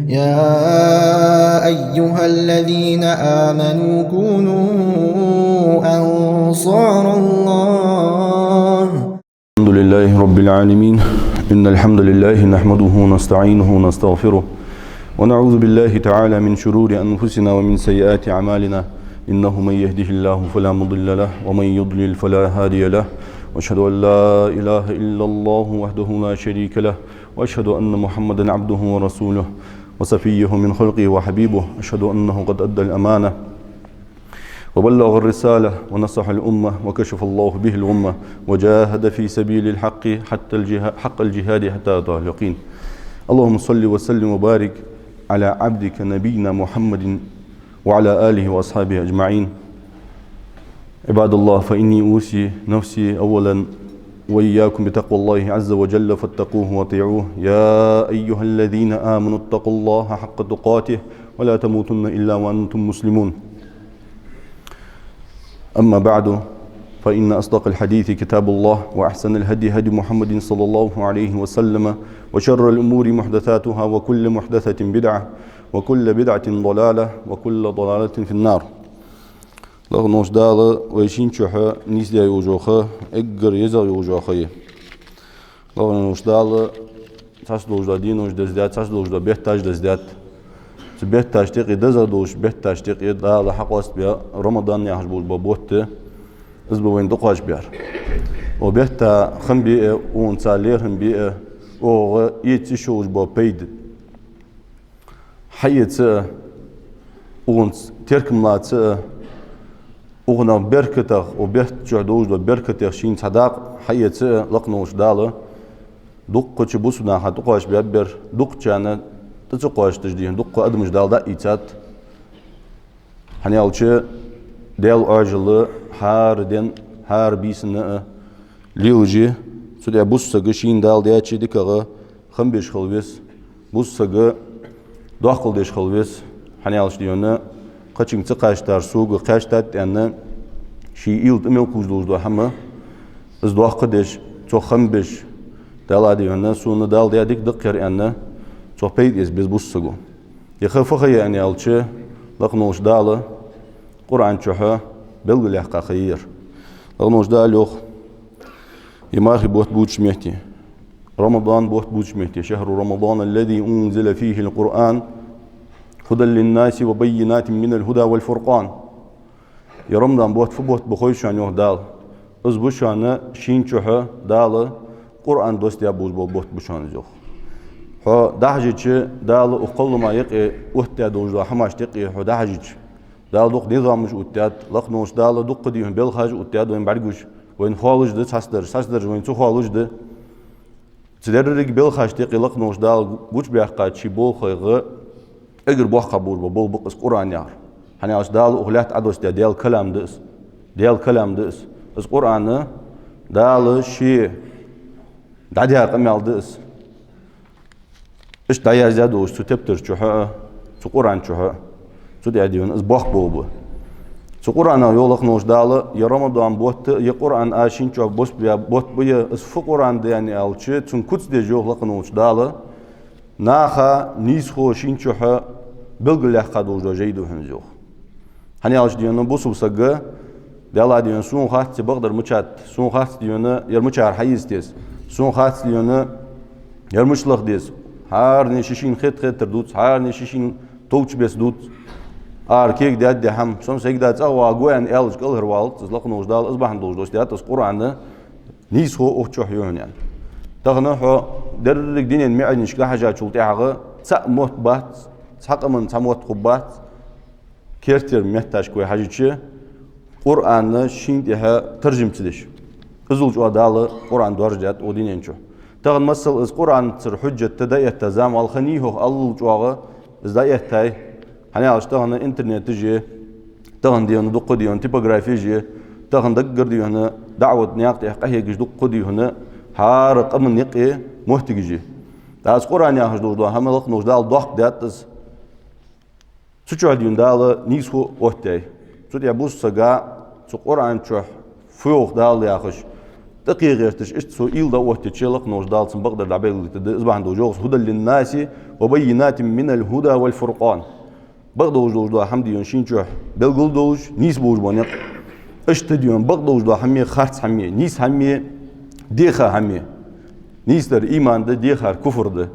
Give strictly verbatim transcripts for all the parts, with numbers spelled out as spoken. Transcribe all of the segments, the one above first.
يا أيها الذين آمنوا كونوا أنصار الله. الحمد لله رب العالمين. إن الحمد لله نحمده ونستعينه ونستغفره، ونعوذ بالله تعالى من شرور أنفسنا ومن سيئات أعمالنا. إنه من يهده الله فلا مضل له، ومن يضلل فلا هادي له. وأشهد أن لا إله إلا الله وحده لا شريك له، وأشهد أن محمدا عبده ورسوله، وصفيه من خلقه وحبيبه. أشهد أنه قد أدى الأمانة وبلغ الرسالة ونصح الأمة وكشف الله به الغمة وجاهد في سبيل الحق حتى الجها-، حق الجهاد حتى أتاه اليقين. اللهم صل وسلم وبارك على عبدك نبينا محمد وعلى آله وأصحابه أجمعين. عباد الله، فإني أوصي نفسي أولا وإياكم بتقوى الله عز وجل فاتقوه وأطيعوه. يا أيها الذين آمنوا اتقوا الله حق تقاته ولا تموتن إلا وأنتم مسلمون. أما بعد، فإن أصدق الحديث كتاب الله، وأحسن الهدي هدي محمد صلى الله عليه وسلم، وشر الأمور محدثاتها، وكل محدثة بدعة، وكل بدعة ضلالة، وكل ضلالة في النار. Лакха волча Дала вай шин чухь нийсдаь йолаш йола ха эггара езагӀа йолаш йола ха я. Лакха волча Дала цхьацца долаш дола денош даздаьд, цхьацца долаш дола бетташ даздаьд. Цу бетташта юкъе, дезагӀа долча бетташта юкъе Дала хьакъоастабаь Рамадан яхаш болаш бола бутт, из ба вайна дӀакхоачабаьр. Укх бетта хам бе а, укхунца лерхӀам бе а, укхаза эца йиш йолаш бола пайда хьаэца а, укхунца теркам лаца а, укхунах беркатех, укх бетта чухь долаш дола беркатех шийна цхьа дакъа хьаэца а, лакха волча Дала дуккхача бусалба наха тӀакхоачабаьб ер, дуккхачарна тӀа ца кхоачийташ, дий хьона, дуккха адамаш Дала дӀаийцад. ХӀана аьлча, Даьла Ӏоажал хӀара ден, хӀара бийсан а лелаш я. Цу тӀа бусалба саг шийна Дала даьча диках хам беш хила веза, бусалба саг доккхал деш хила веза. ХӀана аьлча, дий хьона, кхычунга ца кхаьчийтар сога кхаьчийтад аьнна, ший уйла тӀа мел кхувш долаш дола хӀама, из доккха деш, цох хам беш, Дала, дий хьона, сона Дала даь дика да-кх ер аьнна, цох пайда эца беза бусалба саго. Ер ха фу ха я аьнна аьлча, лакха волча Дала Къуръан чухь белгалъяьккха ха я ер. Лакха волча Дала йоах, ер мархий бутт бувцача метте, Рамадан бутт бувцача метте: «شهر رمضان الذي أنزل فيه القرآن هدى للناس وبينات من الهدى والفرقان». Ер Рамадан бутт фу бутт ба хой шоана, йоах Дала. Из ба шоана шин чухь Дала Къуръан доссадаь болаш бола бутт ба шоана из, йоах. Хьо дӀахьежача, Дала укх кхоллама юкъе оттадаь долаш дола хӀамашта юкъе хьо дӀахьежача, Дала дукха низамаш оттадаьд, лакха волча Дала дуккха, дий хьона, белхаш оттадаьд вайна бӀаргагуш. Вайна хоалуш да цхьаццадараш, цхьаццадараш вайна ца хоалуш да. Цу деррига белхашта юкъе лакха волча Дала гучабаьккхача ший болхах эггара боккхагӀа болаш бола болх ба-кх из Къуръан яхар. ХӀана аьлча, Дала укх лаьтта Ӏодоссадаь Даьла калам да из. Даьла калам да из. Из Къуръан Дала Ше дӀадаь къамаьл да из. Иштта дӀаяздаь долаш цу тептар чухь а, цу Къуръан чухь а. Цу тӀа, дий хьона, из боккха болх ба. Цу Къуръанах йоах лакха волча Дала: ер Рамадан бутт а, ер Къуръан а шин чухь бусалба бутт ба ер. Из фу Къуръан да аьнна аьлча, цун куц деш, йоах лакха волча Дала, наха нийсхо шин чухь белгалъяьккха долаш дола жай да хьона из, йоах. ХӀана аьлча, дий хьона, бусалба саг, Даьла, дий хьона, сона хац ер бакъдар мичад, сона хац, дий хьона, ер мичара хьаэца деза, сона хац, дий хьона, ер мича лаха деза. ХӀаране ший-шийна хет-хетар дувц, хӀаране ший-шийна товча беса дувц. Ара кегадаьд ер хӀама, сона сагда цӀагӀа вагӀа го аьнна аьлча, кӀалхарвалац из, лакха волча Дала из бахьан долаш доссадаьд из Къуръан, нийсхо укх чухь я хьона аьнна. Тахан хьо деррига дунен маӀанешка дӀахьежачул тӀехьагӀа цхьа мотт бац, цхьа къаман цхьа мотт хургбац, кертера метташка вай хьежача, Къуръан шийна тӀехьа таржам ца деш. Иззал чӀоагӀа Дала Къуръан доаржадаьд укх дунен чу. Тахан, масала, из Къуръанцара хьужжат дӀаэтта зама вале, хӀана йий хьона аллал чӀоагӀа из дӀаэттай? ХӀана аьлча, тахан интернеташ я, тахан, дий хьона, дуккха, дий хьона, типографеш я, тахан даггара, дий хьона, даӀват наькъа тӀа къахьегаш дуккха, дий хьона, хӀара къаман юкъе моттигаш я. ТӀаккха из Къуръан яхаш долаш дола хӀама, лакха волча Дала доккха даьд из. Цу чухь, дий хьона, Дала нийсхо оттаяьй. Цу тӀа бусалба сага цу Къуръан чухь фу йоах Дала яхаш, ТӀакхе гӀерташ, иштта цо уйла дӀаоттача, лакха волча Дала цунна бакъдар дӀабелгалдергда, из бахьан долаш йоах: «هدى للناس وبينات من الهدى والفرقان». Бакъдолаш долаш дола хӀама, дий хьона, шийна чу белгал долаш, нийса болаш бола никъ. Иштта, дий хьона, бакъдолаш дола хӀама, харц хӀама, нийса хӀама, деха хӀама. Нийсадар иман да, дехар куфр да.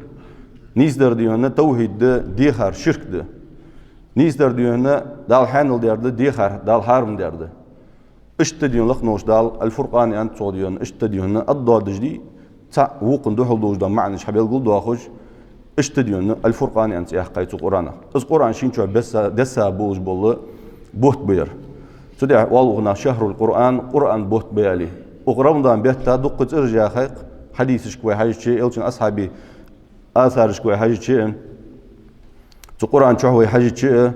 Нийсадар, дий хьона, тавхьид да, дехар ширк да. Нийсадар, дий хьона, Дала хьаьнал даьр да, дехар Дала хьарам даьр да. Иштта, дий хьона, лакха волча Дала «Аль-Фуркъан» аьннад цох, дий хьона, иштта, дий хьона, аддодаш дий, цхьа вокхунна духьал долаш дола маӀанаш хьабелгалдоахаш, иштта, дий хьона, «Аль-Фуркъан» аьнна цӀи яьккхай цу Къуръанах. Из Къуръан шийна чу бесса, десса болаш бола бутт ба ер. Цу тӀа оал укхунах «شهر القرآن», Къуръан бутт ба аьле. Укх Рамадан бетта дуккха цӀераш яхай-кх, хьадисашка вай хьажача, Элчан асхьабий асарашка вай хьажача, цу Къуръан чу вай хьажача,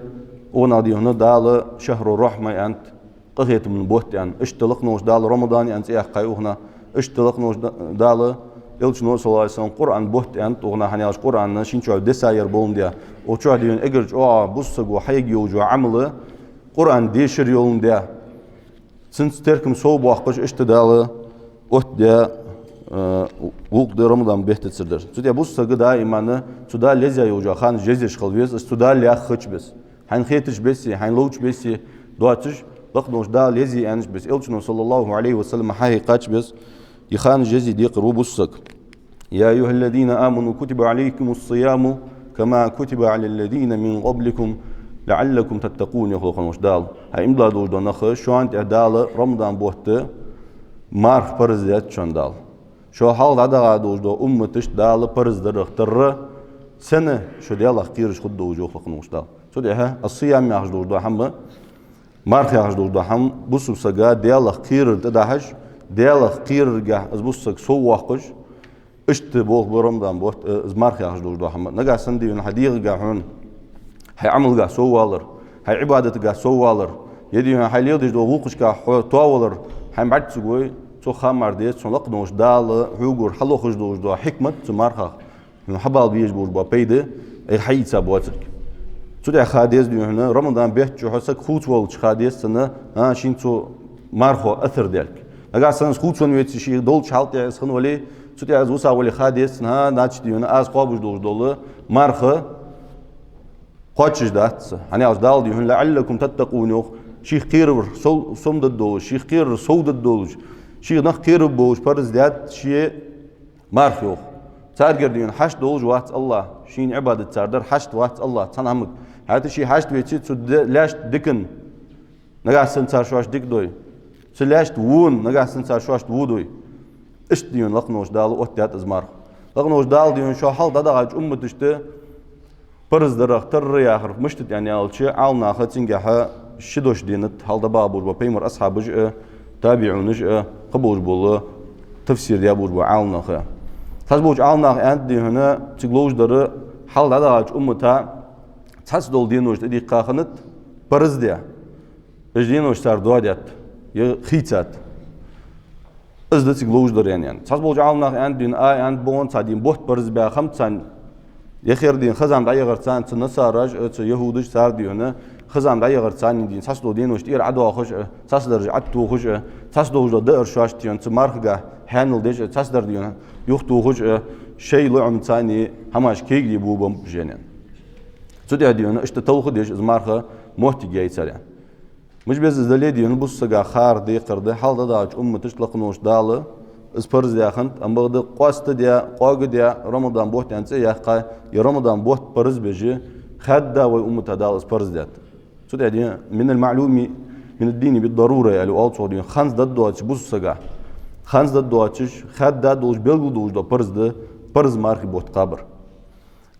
укхунах, дий хьона, Дала «شهر الرحمة» аьннад, къахетама бутт аьнна. Иштта лакха волча Дала «Рамадан» аьнна цӀи яьккхай укхунах. Иштта лакха волча Да-, Дала, Элчано, صلى الله عليه وسلم, «Къуръан бутт» аьннад укхунах, хӀана аьлча Къуръан шийна чу десса ер боландаь. Укх чу, дий хьона, эггара чӀоагӀа бусалба саго хьаергйолаш йола Ӏамал Къуръан дешар йоландаь. Цунца теркам совбоаккхаш, иштта Дала оттадаь, э, гӀулакх да Рамадан беттацара дар. Цу тӀа бусалба сага даиман цу Дала езъяь йолча ханашка езаш хила веза, из цу Дала яххача бесса. Хьайна хетача бесса, хьайна ловча бесса доацаш, лакха волча Дала езъе аьннача бесса, Элчано, صلى الله عليه وسلم, хьахьекхача бесса, из ханаш езъе декхар ва бусалба саг. «يا أيها الذين آمنوا كتب عليكم الصيام كما كتب على الذين من قبلكم لعلكم تتقون», — йоах лакха волча Дала. ХӀай иман дилла долаш дола нах, шоана тӀа Дала Рамадан бутт марха парз даьд шоана Дала. Шо хьалха дӀадахача долаш долча умматашта Дала парз дарах тарра, сенна шо Даьлах кхераш хургдолаш, йоах лакха волча Дала. Цу тӀа «ас-сиям» яхаш долаш дола хӀама, марха яхаш долаш дола хӀама, бусалба сага Даьлах кхерар тӀадахьаш, Даьлах кхераргахьа из бусалба саг соввоаккхаш, иштта болх ба Рамадан бутт, э, из марха яхаш долаш дола хӀама. Нагахьа санна, дий хьона, хьай дегӀагахьа хьона, хьай Ӏамалгахьа соввалар, хьай Ӏибадатагахьа соввалар, е, дий хьона, хьай леладеш долча гӀулакхашкахьа хьо тоавалар хьайна бӀаргацагӀа вой, цох ха мара деза, цунах лакха волча Дала хьогара хьалохаш долаш дола хьикмат цу мархах. Хьона хьабала безаш болаш бола пайда, эггара хьаийца боацилга. Цу тӀа ха деза, дий хьона, Рамадан бетта чухь саг хувцавалча ха деза цунна, а, шийна цу мархо асар даьлга. Нагахьа санна из хувцавенна веце, шийх долча хьала тӀа из хинна вале, цу тӀа из вусавале ха деза цунна, а, значит, дий хьона, аз кхоабаш долаш дола марха кхоачаш дац са. ХӀана аьлча Дала, дий хьона, «لعلكم تتقون», йоах, шийх кхерар сов-, сомадаргдолаш, шийх кхерар совдаргдолаш, шийх нах кхераргболаш парз даьд ше марха, йоах. Царгара, дий хьона, хьашт долаш вац АллахӀ, шийна Ӏибадат цар дар хьашт вац АллахӀ, цхьан хӀамага. ХӀаьта ше хьашт веце, цу де-, лаьшта дикан нагахьа санна цар шоашта дика дой. Цу лаьшта вон нагахьа санна цар шоашта во дой. Иштта, дий хьона, лакха волча Дала оттадаьд из марха. Лакха волча Дала, дий хьона, шо хьалха дӀадахача умматашта парз дарах тарра яхар мишта да аьнна аьлча, Ӏаламнаха цунгахьа ши дош деннад, хьалха дӀабаха болаш бола пайхамара асхьабаш а, табиӀунаш а, кхы болаш бола тафсир даь болаш бола Ӏаламнах а. Цхьаболча Ӏаламнаха аьннад, дий хьона, цига ловш дар хьалха дӀадахача уммата цхьацца дола денош тӀадийккха хиннад парз даь. Уж денош цар доадаьд, е хийцад. Из да цига ловш дар аьнна. Цхьаболча Ӏаламнаха аьннад, дий хьона, а, аьннад, бокъонца, дий хьона, бутт парз баь хиннаб царна, е хер, дий хьона, хизам дӀаяхар царна, цу насараш а, цу яхӀудаш а, цар, дий хьона, хизам дӀаяхар царна, дий хьона, цхьацца дола денош тӀера Ӏодоахаш а, цхьацца дараш ӀотӀатохаш а, цхьацца долаш дола даар шоашта, дий хьона, цу мархагахьа хьаьнал деш а, цхьацца дар, дий хьона, юхатохаш а, шоай лоӀам царна хӀамаш кегале бо бам женен. Цу тӀа, дий хьона, иштта талха деш из марха моттиг яй цар, аьнна. Муж беза из дале, дий хьона, бусалба сага хар декхар да, хьалха дӀадахача умматашта лакха волча Дала из парз даь хиннад, амма бакъда къоастадаь, къоагадаь, Рамадан бутт аьнна цӀи яьккхай, е Рамадан бутт парз беш, хаьдда вай уммата Дала из парз даьд. Цу тӀа, дий хьона, «من المعلوم من الدين بالضرورة», аьле оал цох, дий хьона, ханза дӀадоацаш бусалба сага. Ханза дӀадоацаш, хаьдда долаш, белгала долаш дола парз да, парз мархий бутт кхабар.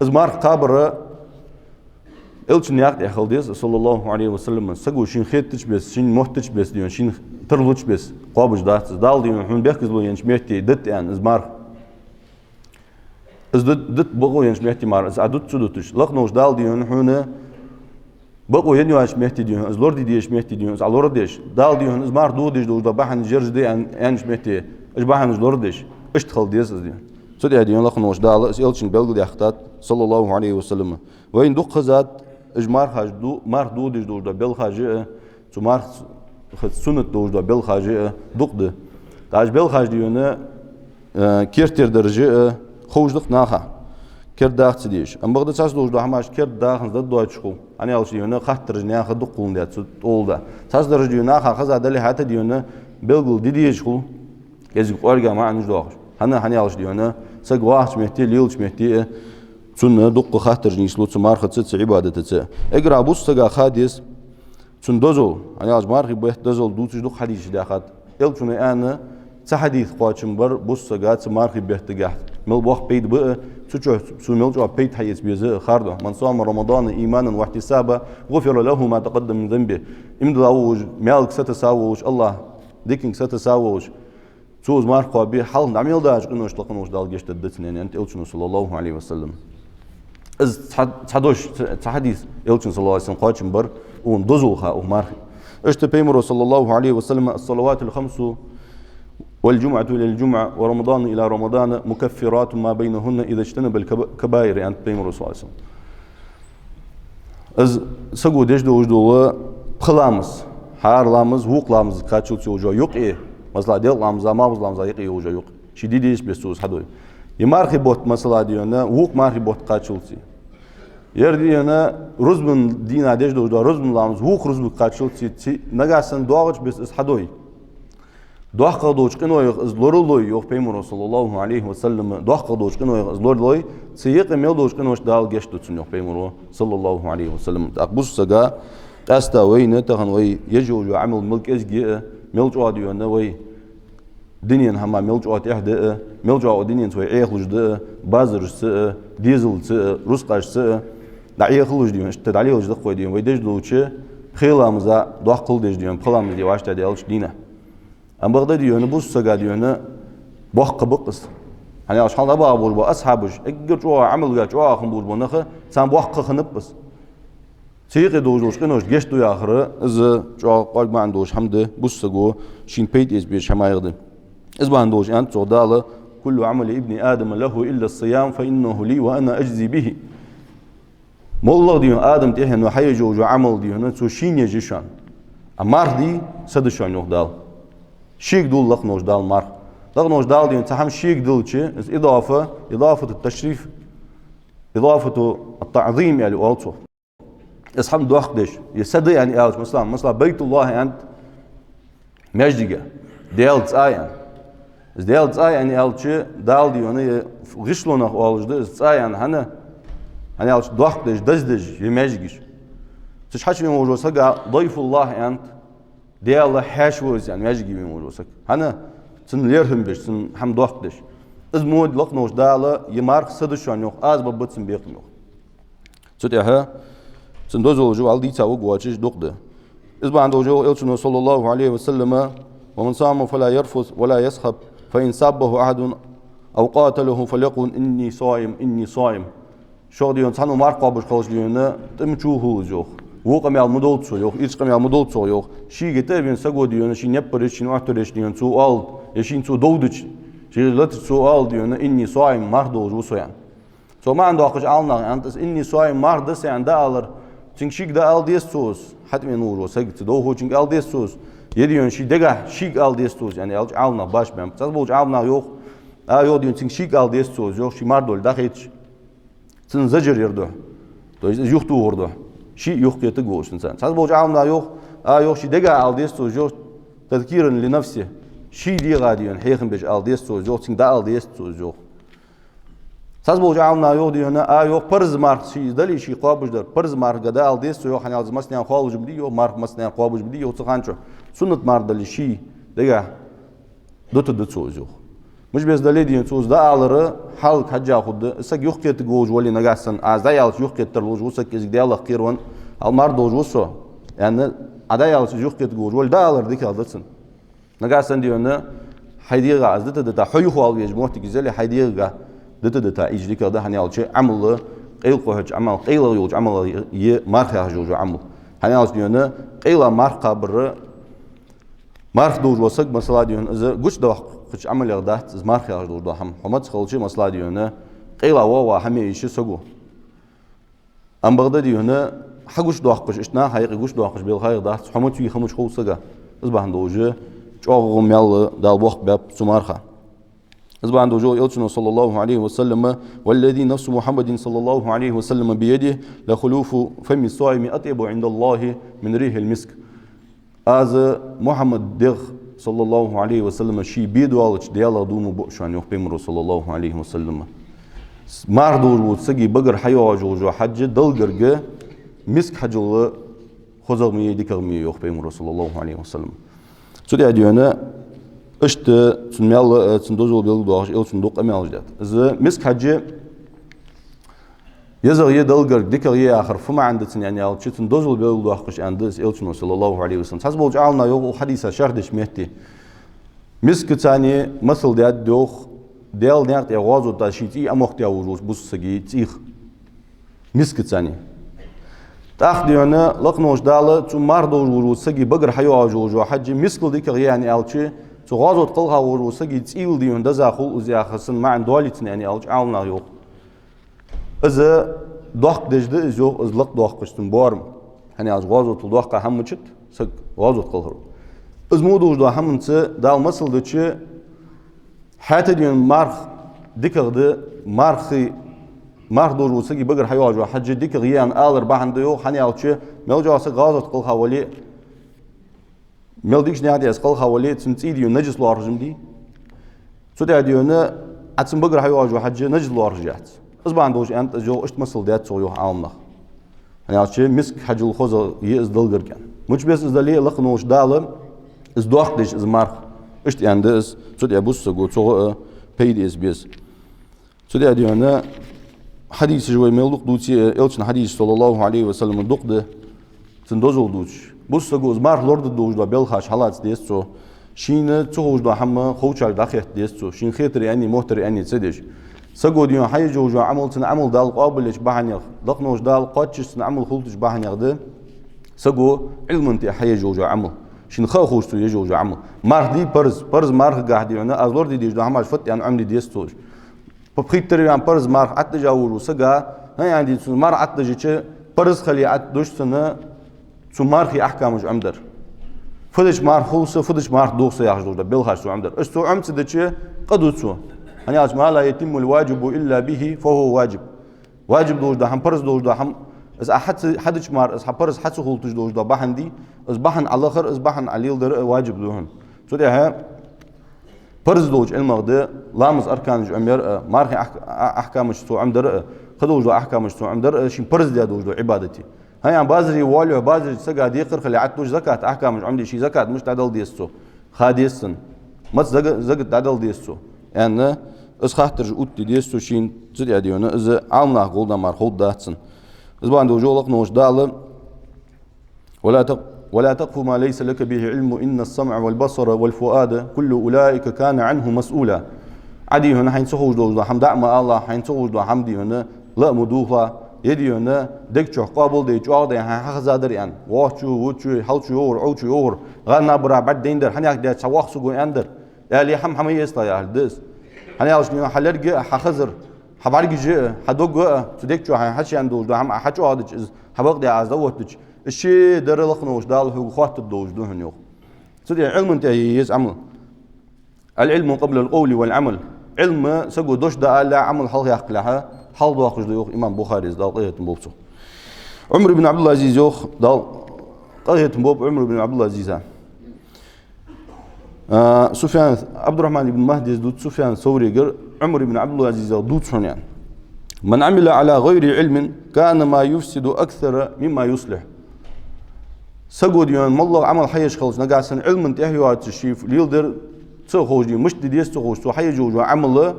Из марха кхабар Элчан наькъа тӀа хила деза, صلى الله عليه وسلم, саго шийна хетача бесса, шийна моттача бесса, дий хьона, шийна тарлуча бесса кхоабаш дац из. Дала, дий хьона, хьона бехказло еннача метте дита аьнна из марха. Из дут-, дита бокъо еннача метте мара, из Ӏа дут ца дуташ. Лакха волча Дала, дий хьона, хьона бокъо енна йоацача метте, дий хьона, из лораде дезача метте, дий хьона, из Ӏа лорадеш. Дала, дий хьона, из марха дохадеш долаш дола бахьанаш ераш да аьн-, аьннача метте, уж бахьанаш лорадеш. Иштта хила деза из, дий хьона. Цу тӀа, дий хьона, лакха волча Дала из Элчанна белгалдаьккхад, صلى الله عليه وسلم. Вайна дукха хезад, уж мархаш ду-, марха дохадеш долаш дола белхаш а, цу марха х-, суннат долаш дола белхаш а дукха да. Даже белхаш дий хьона, э, керттера даржа, э, ховш да-кх наха. Керда даха ца дезаш. Амма бакъда цхьацца долаш дола хӀамаш керда даханза дӀадоацаш хул. ХӀана аьлча дий хьона, хаттараш наьха дукха хул дий цу тӀола да. Цхьацца даржа дий хьона наха хеза дале хӀаьта дий хьона белгалде дезаш хул. КӀезига кӀоарга маӀанаш доахаш. ХӀана, хӀана аьлча дий хьона, саг вахача метте, лелача метте, э, цунна дукха хаттараш нийслу цу мархаца, цу Ӏибадатаца. Эггара бусалба сага ха деза цун дозал, хӀана аьлча мархий бетта дозал дувцаш дукха хьадисаш даьхад. Элчано аьнна, цхьа хьадис кхоачам бар бусалба сага цу мархий бетта дегахьа мел боккха пайда ба а, цу чу цо мел чӀоагӀа пайда хьаэца беза а хардо. من صام رمضان إيمانا واحتسابا غفر له ما تقدم من ذنبه. Иман дилла волаш, маьлага сатувса волаш, АллахӀа диканга сатувса волаш, цо из марха кхоабе, хьалха дӀа мел даьча къиношта лакха волча Дала гешт дергда цунна, аьннад Элчано, صلى الله عليه وسلم. Из цхьа, цхьа дош, цхьа, цхьа хьадис Элчано, صلى الله عليه وسلم, кхоачам бар укх дозал ха, укх мархий. Иштта Пайхамаро, صلى الله عليه وسلم: الصلوات الخمس والجمعة إلى الجمعة ورمضان إلى رمضان مكفرات ما بينهن إذا اجتنب الكبائر, аьннад Пайхамаро, صلى الله عليه وسلم. Из саго деш долаш дола пхи ламаз, хӀара ламаз вокх ламаза кхаччалца йолаш йола юкъе, масала, делкъа ламаза, малхбуза ламаза юкъе йолаш йола юкъ, ше де дезача беса цо из хьадой. Е мархий бутт, масала, дий хьона, вокх мархий бутт кхаччалца. Ер дий хьона рузбан дийнахьа деш долаш дола рузбан ламаз вокх рузбага кхаччалца, ци-, нагахьа санна доагӀача беса из хьадой. ДоккхагӀа долча къинойх из лоралой, йоах Пайхамаро, صلى الله عليه وسلم, доккхагӀа долча къинойх из лоралой, цу юкъе мел долча къиношта Дала гешт ду цунна, йоах Пайхамаро, صلى الله عليه وسلم. ТӀаккха бусалба сага къаьстта вайна тахан вай еш йолаш йола Ӏамал мел кӀезига я а, мел чӀоагӀа дий хьона вай дунен хӀама мел чӀоагӀа тӀехьа да а, мел чӀоагӀа дуненца вай Ӏехалуш да а, базарашца а, дезалца а, рузкъашца а дӀаӀехалуш дий хьона, иштта дӀалелаш да-кх вай дий хьона, вай деш долча пхе ламаза доккхал деш дий хьона, пхи ламаз де вӀаштӀехьадаьлча дийнахьа. Амма бакъда дий хьона бусалба сага дий хьона боккха ба-кх из. ХӀана аьлча хьалха дӀабаха болаш бола асхьабаш, эггара чӀоагӀа Ӏамалга чӀоагӀа хинна болаш бола нах, царна боккха хиннаб из. Цу юкъе долаш долча къиношта гешт ду яхар, из чӀоагӀа кӀоарга маӀан долаш хӀама да, бусалба саго шийна пайда эца безача хӀамаех да. Из бахьан долаш аьннад цо Дала: كل عمل ابن آدم له إلا الصيام فإنه لي وأنا أجزي به. МоллагӀа дий хьона Адама тӀехьено хьаеш йолаш йола Ӏамал дий хьона цо шийна еш я шоана. А марха дий са да шоана, йоах Дала. Шийга дул лакха волча Дала марха. Лакха волча Дала дий хьона цхьа хӀама шийга диллача, из идафа, идафату ташриф, идафату ат-таӀзим аьле оал цох. Из хӀама доккха деш, е са да аьнна аьлча, масала, масала, Байтуллахь аьннад маьждига, Даьла цӀа аьнна. Из Даьла цӀа аьнна аьлча, Дала дий хьона, е гӀишлонах оалаш да из цӀа аьнна, хӀана, хӀана аьлча доккха деш, деза деш я маьждигаш. Цу чу хьачувена волаш вола сага Дайфуллахь аьннад, Даьла хьаьша ва из аьнна, маьждиге вена волаш вола саг. ХӀана? Цунна лерхӀам беш, цунна хӀама доккха деш. Из мо да лакха волча Дала, е марха са да шоана, йоах, аз бергба цун бекхам, йоах. Цу тӀехьа цун дозалаш вӀалла дийца варгвоацаш дукха да. Из бахьан долаш йоах Элчано, صلى الله عليه وسلم: ومن صام فلا يرفث ولا يصخب، فإن سابه أحد أو قاتله فليقل: إني صائم، إني صائم. Шух дий хьона цхьанне марха кхоабаш хилча дий хьона, тӀема чу хул из, йоах. Во къамаьл ма долда цо, йоах, ийрча къамаьл ма долда цо, йоах. Шийга тӀавена саго дий хьона, ший неппар еча, ший оттар еча дий хьона, цо оалда, е шийна цо дов дича, ший латача цо оалда дий хьона: إني صائم, марха долаш ва со, аьнна. Цох маӀан доаккхаш Ӏаламнаха аьннад из: إني صائم, марха да са, аьнна, дӀаалар, цунга шийга дӀаала деза цо из, хьатӀавена волаш вола саг, цу довхочунга ала деза цо из, е дий хьона ший дегахьа шийга ала деза цо из, аьнна, аьлча Ӏаламнаха башха баьннаб. Цхьацца болча Ӏаламнаха йоах, а, йоах дий хьона, цунга шийга ала деза цо из, йоах, ший марха доале дӀахайташ. Цунна зажар яр духьа. То есть из юхатохар духьа. Ше юхакхетаргволаш цунца. Цхьацца болча Ӏаламнаха йоах, а, йоах, ший дегахьа ала деза цо из, йоах, تذكيرا لنفسه. Ший дегӀа дий хьона хьехам беш ала деза цо из, йоах, цунга дӀаала деза цо из, йоах. Цхьацца болча Ӏаламнаха йоах дий хьона, а, йоах, парз марха ший из дале, ше кхоабаш дар, парз мархага дӀаала деза цо, йоах, хӀана аьлча массанена кхоабаш ма дий, йоах, марха массанена кхоабаш ма дий, йоах, цу хана чу. Суннат марха дале ший дегахьа дутаргда цо из, йоах. Мишта беса дале дий хьона цо из дӀаалар, хьалха хьежжа хургда, саг юхакхетаргволаш вале нагахьа санна, аз дӀааьлча юхакхетаргволаш ва саг, кӀезига Даьлах кхера ва, хьал марха долаш ва со, аьнна, Ӏа дӀааьлча из юхакхетаргволаш вале, дӀаалар дикагӀа да цунна. Нагахьа санна дий хьона хьай дегӀа из дита-дита, хьо юхавала везача моттиге из яле, хьай дегӀага дита-дита ийжа дикагӀа да, хӀана аьлча Ӏамал, къайла кхухьача Ӏамал, къайлагӀа йолча Ӏамалех я марха яхаш йола Ӏамал. ХӀана аьлча дий хьона къайла марха кхабар, марха долаш вола саг, масала дий хьона, из гучадоаккхача Ӏамалех дац, из марха яхаш долаш дола хӀама. Хьо маца хилча, масала дий хьона, къайла воагӀа хӀама я из саго. Амма бакъда дий хьона, хьагучадоаккхаш, иштта наха юкъе гучадоаккхаш белхаех дац, хьо маца вий хӀамаш хул сага. Из бахьан долаш, чӀоагӀа маьл Дала боккха баьб цу марха. Из бахьан долаш йоах Элчано, صلى الله عليه وسلم: «والذي نفس محمد صلى الله عليه وسلم بيده لخلوف فم الصائم أطيب عند الله من ريح المسك». Аз Мухьаммада дегӀ, صلى الله عليه وسلم, ший бе доаллача Даьлах дув ма буъ шоана, йоах Пайхамаро, صلى الله عليه وسلم. Марха долаш волча сага багара хьайоагӀаш йола хьаж Далла гарга миска хьажал хозагӀа ма йий, дикагӀа ма йий, йоах Пайхамаро, صلى الله عليه وسلم. Цу тӀа а дийна, иштта цун маьл, э, цун дозал белгалдоахаш, Элчано дукха къамаьлаш даьд. Из миска хьаж езагӀа я Далла гарга, дикагӀа я яхар фу маӀан да цун, аьнна аьлча, цун дозал белгалдоаккхаш аьннад из Элчано, صلى الله عليه وسلم. Цхьаболча Ӏаламнаха йоах укх хьадиса шархь деча метте: мискаца цхьана масал даьд, йоах, Даьла наькъа тӀа гӀазот тӀа ший цӀий Ӏомохийташ волаш волча бусалба сага цӀийх. Мискаца цхьана. ТӀаккха дийна лакхаволча Дала цу марха долаш волча сага багара хьайоагӀаш йола хьаж мискал дикагӀа я аьнна аьлча, цу гӀазота кхелха волаш волча сага цӀийла дийна деза хул из яхар санна маӀан долийт цун, аьнна аьлча, Ӏаламнаха йоах: из доккха деза да из, йоах, из лакхдоаккхаш цун боарам. ХӀана аьлча гӀазотал доккха хӀама мичад, саг гӀазота кхелхар. Из мо долаш дола хӀаманца Дала масал дича, хӀаьта дийна марха дикагӀа да, мархий, марха долаш волча сага багара хьайоагӀаш йола хьаж дикагӀа я аьнна алар бахьан да, йоах, хӀана аьлча, мел чӀоагӀа саг гӀазота кхелха вале а, мел дикача наькъа тӀа из кхелха вале а, цун цӀий дийна нажас лоархӀаш ма дий. Цу тӀа а дийна, Ӏа цун багара хьайоагӀаш йола хьаж нажас лоархӀаш яц. Из бахьан долаш аьннад из, йоах, иштта масал даьд цо, йоах, Ӏаламнаха. ХӀана аьлча миска хьажал хозагӀа я из Далла гарга. Мича беса из дале а, лакхаволча Дала из доккха деза из марха. Иштта аьннад из, цу тӀа бусалба саго цох а пайда эца беза. Цу тӀа а дийна, хьадисаш вай мел дукха дувце а, Элчан хьадисаш, صلى الله عليه وسلم, дукха да цун дозал дувцаш. Бусалба саго из марха лораде долаш дола белхаш хьалаца деза цо. Шийна ца ховш дола хӀама ховчарга дӀахетта деза цо. Шийна хетар аьнна, моттар аьнна ца деш. Саго дийна хьаеш йола Ӏамал, цун Ӏамал Дала къоабалъеча бахьанех, лакхаволча Дала кхоачаш цун Ӏамал хулийташ бахьанех да саго Ӏилман тӀа хьаеш йола Ӏамал. Шийна ха а ховш цо еш йола Ӏамал. Марха дий парз, парз мархагахьа дийна, аз лораде дезаш дола хӀамаш фуд аьнна Ӏомаде деза цо. Пхийттара ваьнна парз марха ӀотӀадежа волаш вола саг, хӀана аьннадий, цун марха ӀотӀадежача, парз хиле ӀотӀадуш санна, цу мархий ахькамаш Ӏомадар. Фу дича марха хул са, фу дича марха дох са яхаш долаш дола белхаш цо Ӏомадар. Иштта цо Ӏома ца дича, къа ду цо. ХӀана аьлча: «ما لا يتم الواجب إلا به فهو واجب». Ваджиб долаш дола хӀама, парз долаш дола хӀама, из Ӏа хьа ца, хьадича мара, из хьа парз хьа ца хулийташ долаш дола бахьан дий, из бахьан Ӏолахар, из бахьан Ӏолеладар а ваджиб да хьона. Цу тӀехьа парз долча Ӏилмах да ламаза арканаш Ӏомаяр а, мархий ахь-, а-, ахькамаш цо Ӏомадар а, кхыдолаш дола ахькамаш цо Ӏомадар а, шийна парз даь долаш дола Ӏибадат. ХӀана аьлча базаре воалле а, базарча сага декхар хиле ӀотӀадуш закат ахькамаш Ӏомаде, ший закат мишта дӀадала деза цо, ха деза цунна. Маца зага-, закат дӀадала деза цо, аьнна, из хаттараш оттаде деза цо шийна, цу тӀа а дийна, из Ӏаламнаха гӀолла мара ховргдац цунна. Из бахьан долаш йоах лакхаволча Дала: «ولا تق-، ولا تقف ما ليس لك به علم إن السمع والبصر والفؤاد كل أولئك كان عنه مسؤولا». Ӏа дий хьона хьайна ца ховш долаш дола хӀама дӀа а ма алалахь, хьайна ца ховш дола хӀама дий хьона ла а ма дувгӀалахь, е дий хьона дег чу къоабал даь, чӀоагӀа даь хьайна хьахезадар аьнна. Воккхачо, вокхачо, хьалчу йоагӀар, Ӏовчу йоагӀар, гӀар-набара бӀаргадайнадар, хьанех а даьча хьа воккха саго аьннадар. Аьле хӀама хьа ма эцалахь яхилга да из. ХӀана аьлча дий хьона хьа лерг а, хьа хазар, хьа бӀаргаш а, хьа дог а, цу дег чу хьайна хьачуяьнна долаш дола хӀама Ӏа хьачӀоагӀдича, из хьа бакъ дӀа Ӏа из дӀаоттадича, из ше дар лакхаволча Дала хьога хоаттаргдолаш да хьона, йоах. Цу тӀа Ӏилман тӀа е еза Ӏамал. «العلم قبل القول والعمل». Ӏилма саго дош дӀаала а, Ӏамал хьалхаяьккхалехьа, хьалдоаккхаш да, йоах имам Бухарес, Дала къахетам болба цох. Ӏумар ибн Ӏабдул-Ӏазиз йоах, Дала къахетам болба Ӏумар ибн Ӏабдул-Ӏазиза. А, Суфьян, Ӏабдуррахьман ибн Махьдис дувц Суфьян Саврегара, Ӏумар ибн Ӏабдул-Ӏазиза дувц хьона, аьнна: «من عمل على غير علم كان ما يفسد أكثر مما يصلح». Саго дий хьона моллагӀа Ӏамал хьаеш хилча, нагахьа санна Ӏилман тӀехьа йоацаш ше леладер ца ховш дий, мишта де деза ца ховш, цо хьаеш йола Ӏамал,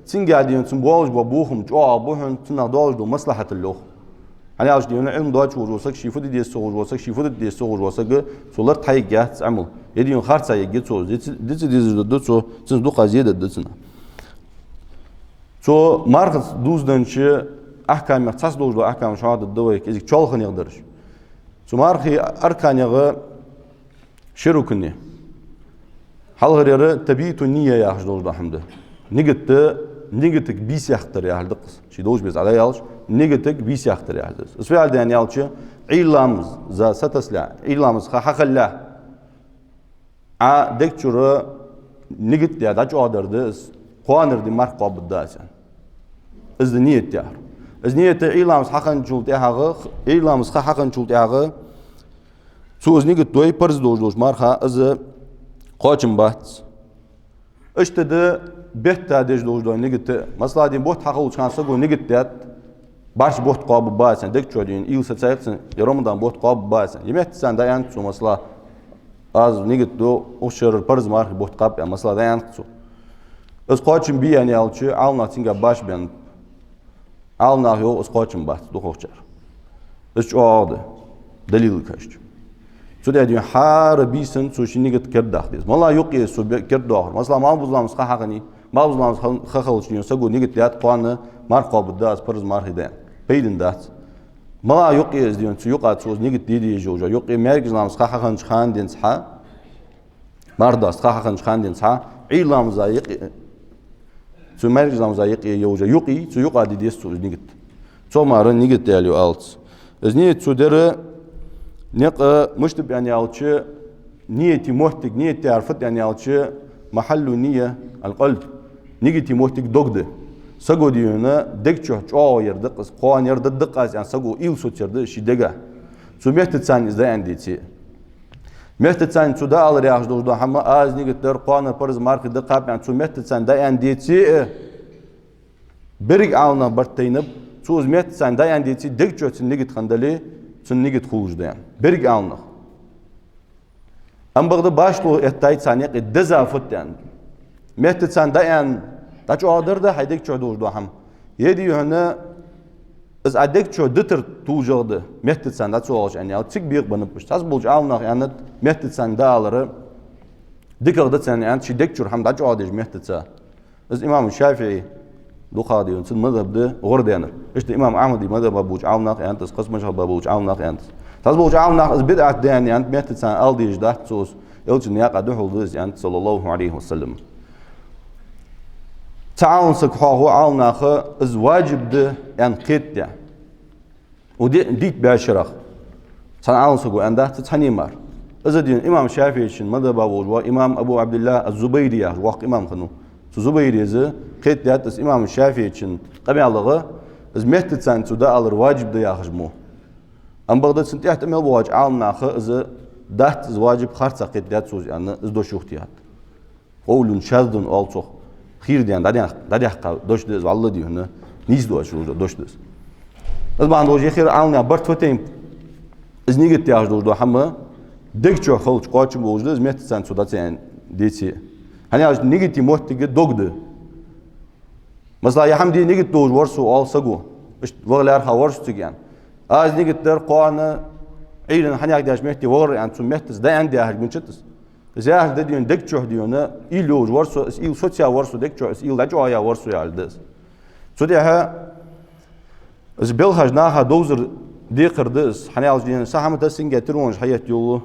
цунга дий хьона цунна болаш бола бохам чӀоагӀа ба хьона цунах долаш дола маслахьатал, йоах. ХӀана аьлча дий хьона Ӏилма доацаш волаш вола саг, ше фу де деза ца ховш вола саг, ше фу дита деза ца ховш вола саг, цо лартӀа хьаергьяц Ӏамал. Е дий хьона харцахьа ергья цо, диц-, дица дезаш да цо, цунца дукха зе дергда цунна. Цу мархаца дувзаденнача ахькамех цхьацца долаш дола ахькамаш хьоахадергда вай, кӀезига чоалханегӀа дараш. Цу мархий арканех ши рукн я. Хьалхаръяр «تبييت النية» яхаш долаш дола хӀама да. Нигат, нигатага бийса яккхар яхилга да-кх из. Ше долча беса дӀаяьлча, нигатага бийса яккхар яхилга да из. Из фу яхилга да аьлча, Ӏуйра ламаза сатасалехь, Ӏуйра ламаза ха хьахиллалехь, Ӏа дег чура нигат даь дӀачӀоагӀдар да из, кхоанара ди марха кхоабаргда аз аьнна. Из да ният яхар. Из ният Ӏуйра ламаз хьахинначул тӀехьагӀа, Ӏуйра ламаза ха хьахинначул тӀехьагӀа, цо из нигат дой, парз долаш долча марха из кхоачам бац. Иштта да бетта деш долаш дола нигат а. Масала, дий, бутт хьахулача хана саго нигат даьд, бӀарчча бутт кхоабаргба аз аьнна, дег чу, дий, уйла сецайкхача, е Рамадан бутт кхоабаргба аз аьнна. Е меттаца даьннад цо, масала, аз нигат ду, укх шера парз мархий бутт кхаба аьнна, масала, даьннад цо. Из кхоачам бий аьнна аьлча, Ӏаламнаха цунга башха беннаб. Ӏаламнаха йоах, из кхоачам бац дукхагӀчар. Из чӀоагӀа да, далилага хьежача. Цудухьа, дий, хӀара бийсан цо ший нигат кердадаккха деза. Мала юкъе из цо бе-, кердадоахар. Масала, малхбуза ламаза ха хьахиннай, малхбуза ламаза ха-, ха хилча, дий, саго нигат даьд, кхоана марха кхоабаргда аз парз мархий да аьнна. Пайдана дац. Мала юкъе из, дий, цу юкъа цо из нигат де дезаш йолча, юкъе маьркӀажа ламаза ха хьахиннача хана денз хьа, марха доаца ха хьахиннача хана денз хьа, Ӏуйра ламаза юкъе, цу маьркӀажа ламаза юкъе йолча юкъе, цу юкъа де деза цо из нигат. Цох мара нигат даьле йоах цо. Из ният цо дар никъ мишта ба аьнна аьлча, нигата моттиг, нигат дар фуд аьнна аьлча, محل النية القلب. Нигата моттиг дог да. Саго, дий хьона, дег чу чӀоагӀа яр да-кх из, кхоана яр да-кх аз аьнна, саго уйла соцаяр да ший дега. Цу меттаца из даьнна деце а. Меттаца цо дӀаалар яхаш долаш дола хӀама, аз нигат даьр, кхоана парз мархий да кхаба аьнна, цо меттаца даьнна деце а, беррига Ӏаламнаха барт тайнаб, цо из меттаца даьнна деце а, дег чу цун нигат хиннадале, цун нигат хулаш да аьнна. Беррига Ӏаламнаха. Амма бакъда башхало эттай царна юкъе деза фуд аьнна. Меттаца даьнна дӀачӀоагӀдар да хьай дег чу долаш дола хӀама. Е, дий хьона, из Ӏа дег чу дитар тулжагӀа да, меттаца дӀа ца оалаш аьнна аьлча, цига бекъабеннаб уж. Цхьаболча Ӏаламнаха аьннад, меттаца дӀаалар дикагӀа да царна аьннад, ший дег чура хӀама дӀачӀоагӀдеш меттаца. Из имам ШафиӀий дукхагӀа, дий хьона, цун мазхӀаб да гӀарадаьннар. Иштта имам Ахьмада мазхӀаба болча Ӏаламнаха аьннад из, кхыча мазхӀабаша болча Ӏаламнаха аьннад из. Цхьаболча Ӏаламнаха из бидӀат да аьнна аьннад, меттаца ала дезаш дац цо из, Элчан наькъа духьал да из аьннад, صلى الله عليه وسلم. Цхьа Ӏалам саг хьоахаву Ӏаламнаха из ваджиб да аьнна кхетадаь. Укх ди-, дийттача бӀаьшех цхьан Ӏалам саго аьннадац цхьанне мара. Из, дий хьона, имам ШафиӀий мазхӀаба волаш вола имам Абу Ӏабдиллахь аз-Зубайри яхаш воккха имам хиннав. Цу Зубайрис кхетадаьд из имам ШафиӀий къамаьлагӀа, из меттаца цо дӀаалар ваджиб да яхаш мо. Амма бакъда цунна тӀехьа тӀа мел боагӀача Ӏаламнаха из дац из ваджиб, харцахьа кхетадаьд цо из аьнна, из дош юхатехад. قول شاذ оал цох. Хийра даьнна, дӀадаьх-, дӀадаьхка дош да из, валлахӀи, дий хьона, нийса доацаш дош да из. Из бахьан долаш, е хӀара Ӏаламнаьха барт фу тайнаб, из нигат яхаш долаш дола хӀама дег чу хилча кхоачам болаш да из, меттаца цо дӀа ца даьнна деце а. ХӀана аьлча нигата моттиг дог да. Масала, е хӀама де нигат долаш вар со, оал саго. Иштта ваха лаьрхӀа вар со цига аьнна. Аз нигат даьр кхоана Ӏуйрийна хьанех деш метте вахар аьнна, цу меттаца даьнна дехьарг мичад из? Из яхар да, дий хьона, дег чу, дий хьона, уйла йолаш вар со, из уйла соцаяь вар со дег чу, из уйла дӀачӀоагӀъяь вар со, аьлар да из. Цудухьа из белхаш наха довзар декхар да из, хӀана аьлча, дий хьона, са хӀама тасинге тиронаш хьаетта йолалу.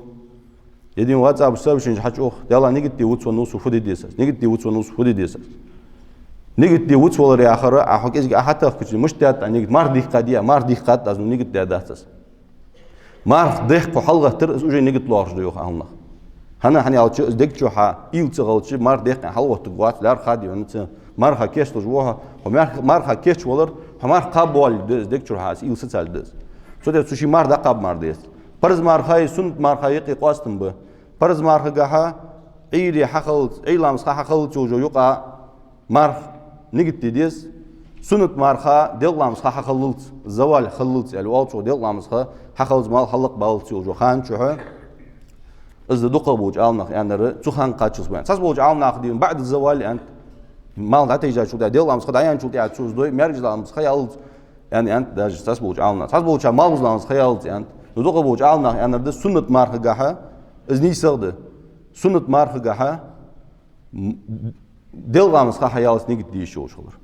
Е, дий хьона, WhatsApp сообщенеш хьачух, Даьлла, нигат де вицвеннав со, фу де деза аз? Нигат де вицвеннав со, фу де деза аз? Нигат де вицвалар яхар, Ӏа хьо кӀезига Ӏа хьатахкача, мишта даьд Ӏа нигат? Марха дихка дий Ӏа? Марха дихкад аз, ну нигат даьдац аз. Марха дехка хьо хьалгӀаттар, из уже нигат лоархӀаш да йоах Ӏаламнаха. ХӀана, хӀана аьлча, из дег чу хьа уйла ца хилча, марха дехка хьалгӀоттаргвац, лаьрхӀа, дий хьона, цу марха кечлуш ва хьо, хьо марха, марха кечвалар, хьо марха кхаба воаллалца да из, дег чура хьа из уйла соцалца да из. Цудухьа цо ший марха дӀакхаба мара деза. Парз мархеи суннат мархеи юкъе къоастам ба. Парз мархагахьа Ӏуйре хьахиллалца, Ӏуйра ламаза ха хьахиллалца йолаш йола юкъа марха нигат де деза. Суннат марха делкъа ламаза ха хьахиллалца, завал хиллалца, аьле оал цох, делкъа ламаза ха хьахиллалца, малх хьаллакхбаллалца йолаш йола хана чухь. Из да дукхагӀболча Ӏаламнаха аьннар, цу хана кхаччалца ба аьнна. Цхьаболча Ӏаламнаха, дий хьона, баӀда завал аьннад, малх дӀатайжачул тӀехьа, делкъа ламаза ха дӀаяьнначул тӀехьа цо из дой, маьркӀажа ламаза ха яллалца аьнна, аьннад даже цхьаболча Ӏаламнаха. Цхьаболча малхбуза ламаза ха яллалца аьннад. Ну, дукхагӀболча Ӏаламнаха аьннар да суннат мархагахьа, из нийсагӀа да. Суннат мархагахьа м-, делкъа ламаза ха хьаяллалца нигат де йиш йолаш хилар.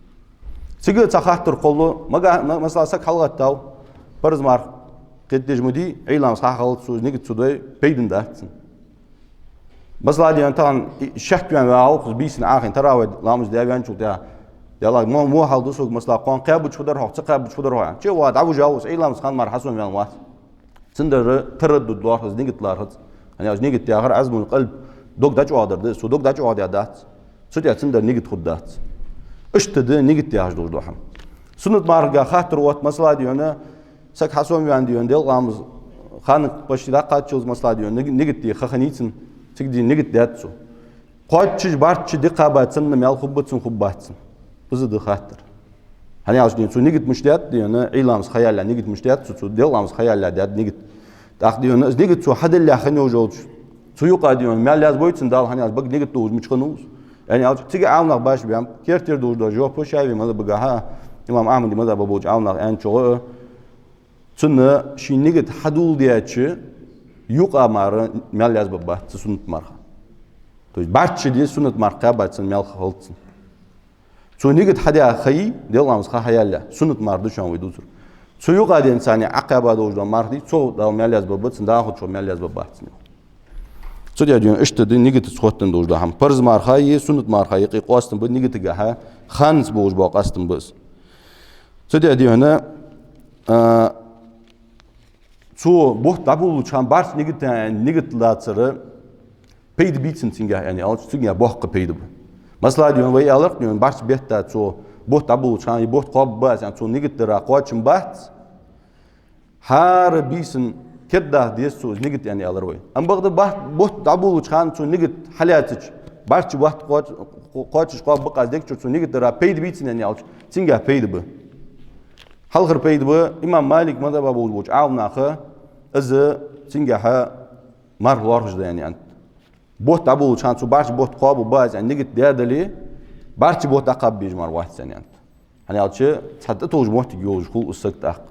Цига цхьа хаттар кхоллу, мага-, ма-, масала, саг хьалгӀаттав, парз марха кхетадеш ма дий, Ӏуйра ламаза ха хьахиллалца цо из нигат ца дой, пайдана дац цунна. Масала, дий хьона, тахан и-, шек ваьнна вагӀа укхаза бийсанна Ӏохайна, таравихь ламаз даь ваьнначул тӀехьа, Даьллахь, мо, мо хьал да сога, масала, кхоана кхаьбача фу дар хьогӀ, ца кхаьбача фу дар хьогӀ аьнна. Чу а ваха, дӀавужа ва со, Ӏуйра ламаза ха мара хьасомаваьнна вац. Цудухьа тарраддуд лоархӀ из, нигат лоархӀац. ХӀана аьлча нигат яхар Ӏазмул къалб, Дог дӀачӀоагӀдар да из, цо дог дӀачӀоагӀдаь дац. Цу тӀа цун дар нигат хургдац. Иштта да нигат яхаш долаш дола хӀама. Суннат мархага хаттар отт, масала, дий хьона, саг хьасомаваьнна, дий хьона, делкъа ламаз ханна почти дӀакхаччалца, масала, дий хьона, ниг-, нигат де ха хиннай цун, цига, дий, нигат даьд цо. Кхоачаш, бӀарчча ди кхаьба цунна, маьл хургба цунна, хургбац цунна. Из да хаттар. ХӀана аьлча, дий хьона, цо нигат мишта даьд, дий хьона, Ӏуйра ламаз ха ялалехь нигат мишта даьд цо, цо делкъа ламаз ха ялалехь даьд нигат. ТӀаккха, дий хьона, из нигат цо хьаделлалехь хинна йолча, цу юкъа, дий хьона, маьл язбой цунна Дала, хӀана аьлча бага нигат долаш мича хиннав из. Яьнна аьлча, цига Ӏаламнах башха баьннаб, кертера долаш дола жоп Шафии мазхӀабагахьа, имам Ахьмада мазхӀабагахьа болча Ӏаламнаха аьнначох, цунна ший нигат хьадоладаьча юкъа мара маьл язбергбац цу суннат марха. То есть бӀарчча ди суннат марха кхаьба цунна, маьл хилац цунна. Цо нигат хьадаь ха йий, делкъа ламаз ха хьаялалехь, суннат марха да шоана вай дувцар. Цу юкъа денз цунна Ӏокхаьба долаш дола марха дий, цох Дала маьл язбергба цунна, Дала хургчох маьл язбергбац цунна. Цу тӀа, дий хьона, иштта да нигатаца хоттаденна долаш дола хӀама. Парз марха а, суннат марха а юкъе къоастам ба нигатагахьа, ханнаца болаш бола къоастам ба из. Цу тӀа, дий хьона, а, цо бутт дӀаболалуча хана бӀарчча нигат, нигат лацар пайда бий цунна цунгахьа, яьнна аьлча, цунгахьа боккха пайда ба. Масала, дий хьона, вай аьлар-кх, дий хьона, бӀарчча бетта цо бутт дӀаболалуча хана, из бутт кхоабаргба аз аьнна, цо нигат дара кхоачам бац. ХӀара бийсан кеддаха деза цо из нигат, яьнна аьлар вай. Амма бакъда бат-, бутт дӀаболалуча хана цо нигат хьалаьцача, бӀарчча бутт кхоач-, кхоачаш кхоабаргба аз дег чура цо нигат дара пайда бий цунна, яьнна аьлча, цунгахьа пайда ба. Хьалхара пайда ба, имам Малика мазхӀабагахьа болаш болча Ӏаламнаха, из цунгахьа марха лоархӀаш да, яьнна аьннад. Бутт дӀаболалуча хана цо бӀарчча бутт кхоабаргба аз аьнна нигат даь дале, бӀарчча бутт дӀакхаба безаш мара вац, яьнна аьннад. ХӀана аьлча цхьа тӀатовжа моттиг йолаш хул из саг тӀаккха.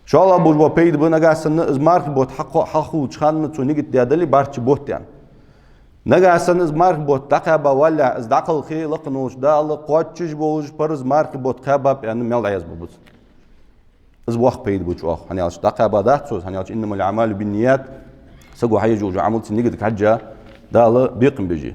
ШоллагӀа болаш бола пайда ба, нагахьа санна из мархий бутт хьакхо-, хьахулача хана цо нигат даь дале, бӀарчча бутт, яьнна. Нагахьа санна из мархий бутт дӀакхаьба валалехь, из дӀакхалхе, лакха волча Дала кхоачаш болаш парз мархий бутт кхаьбаб аьнна маьл дӀаязбергба цунна. Из воккха пайда ба чӀоагӀа, хӀана аьлча дӀакхаьба дац цо из, хӀана аьлча إنما الأعمال بالنيات, саго хьаеш йола Ӏамал цун нигатага хьежжа Дала бекхам беш я.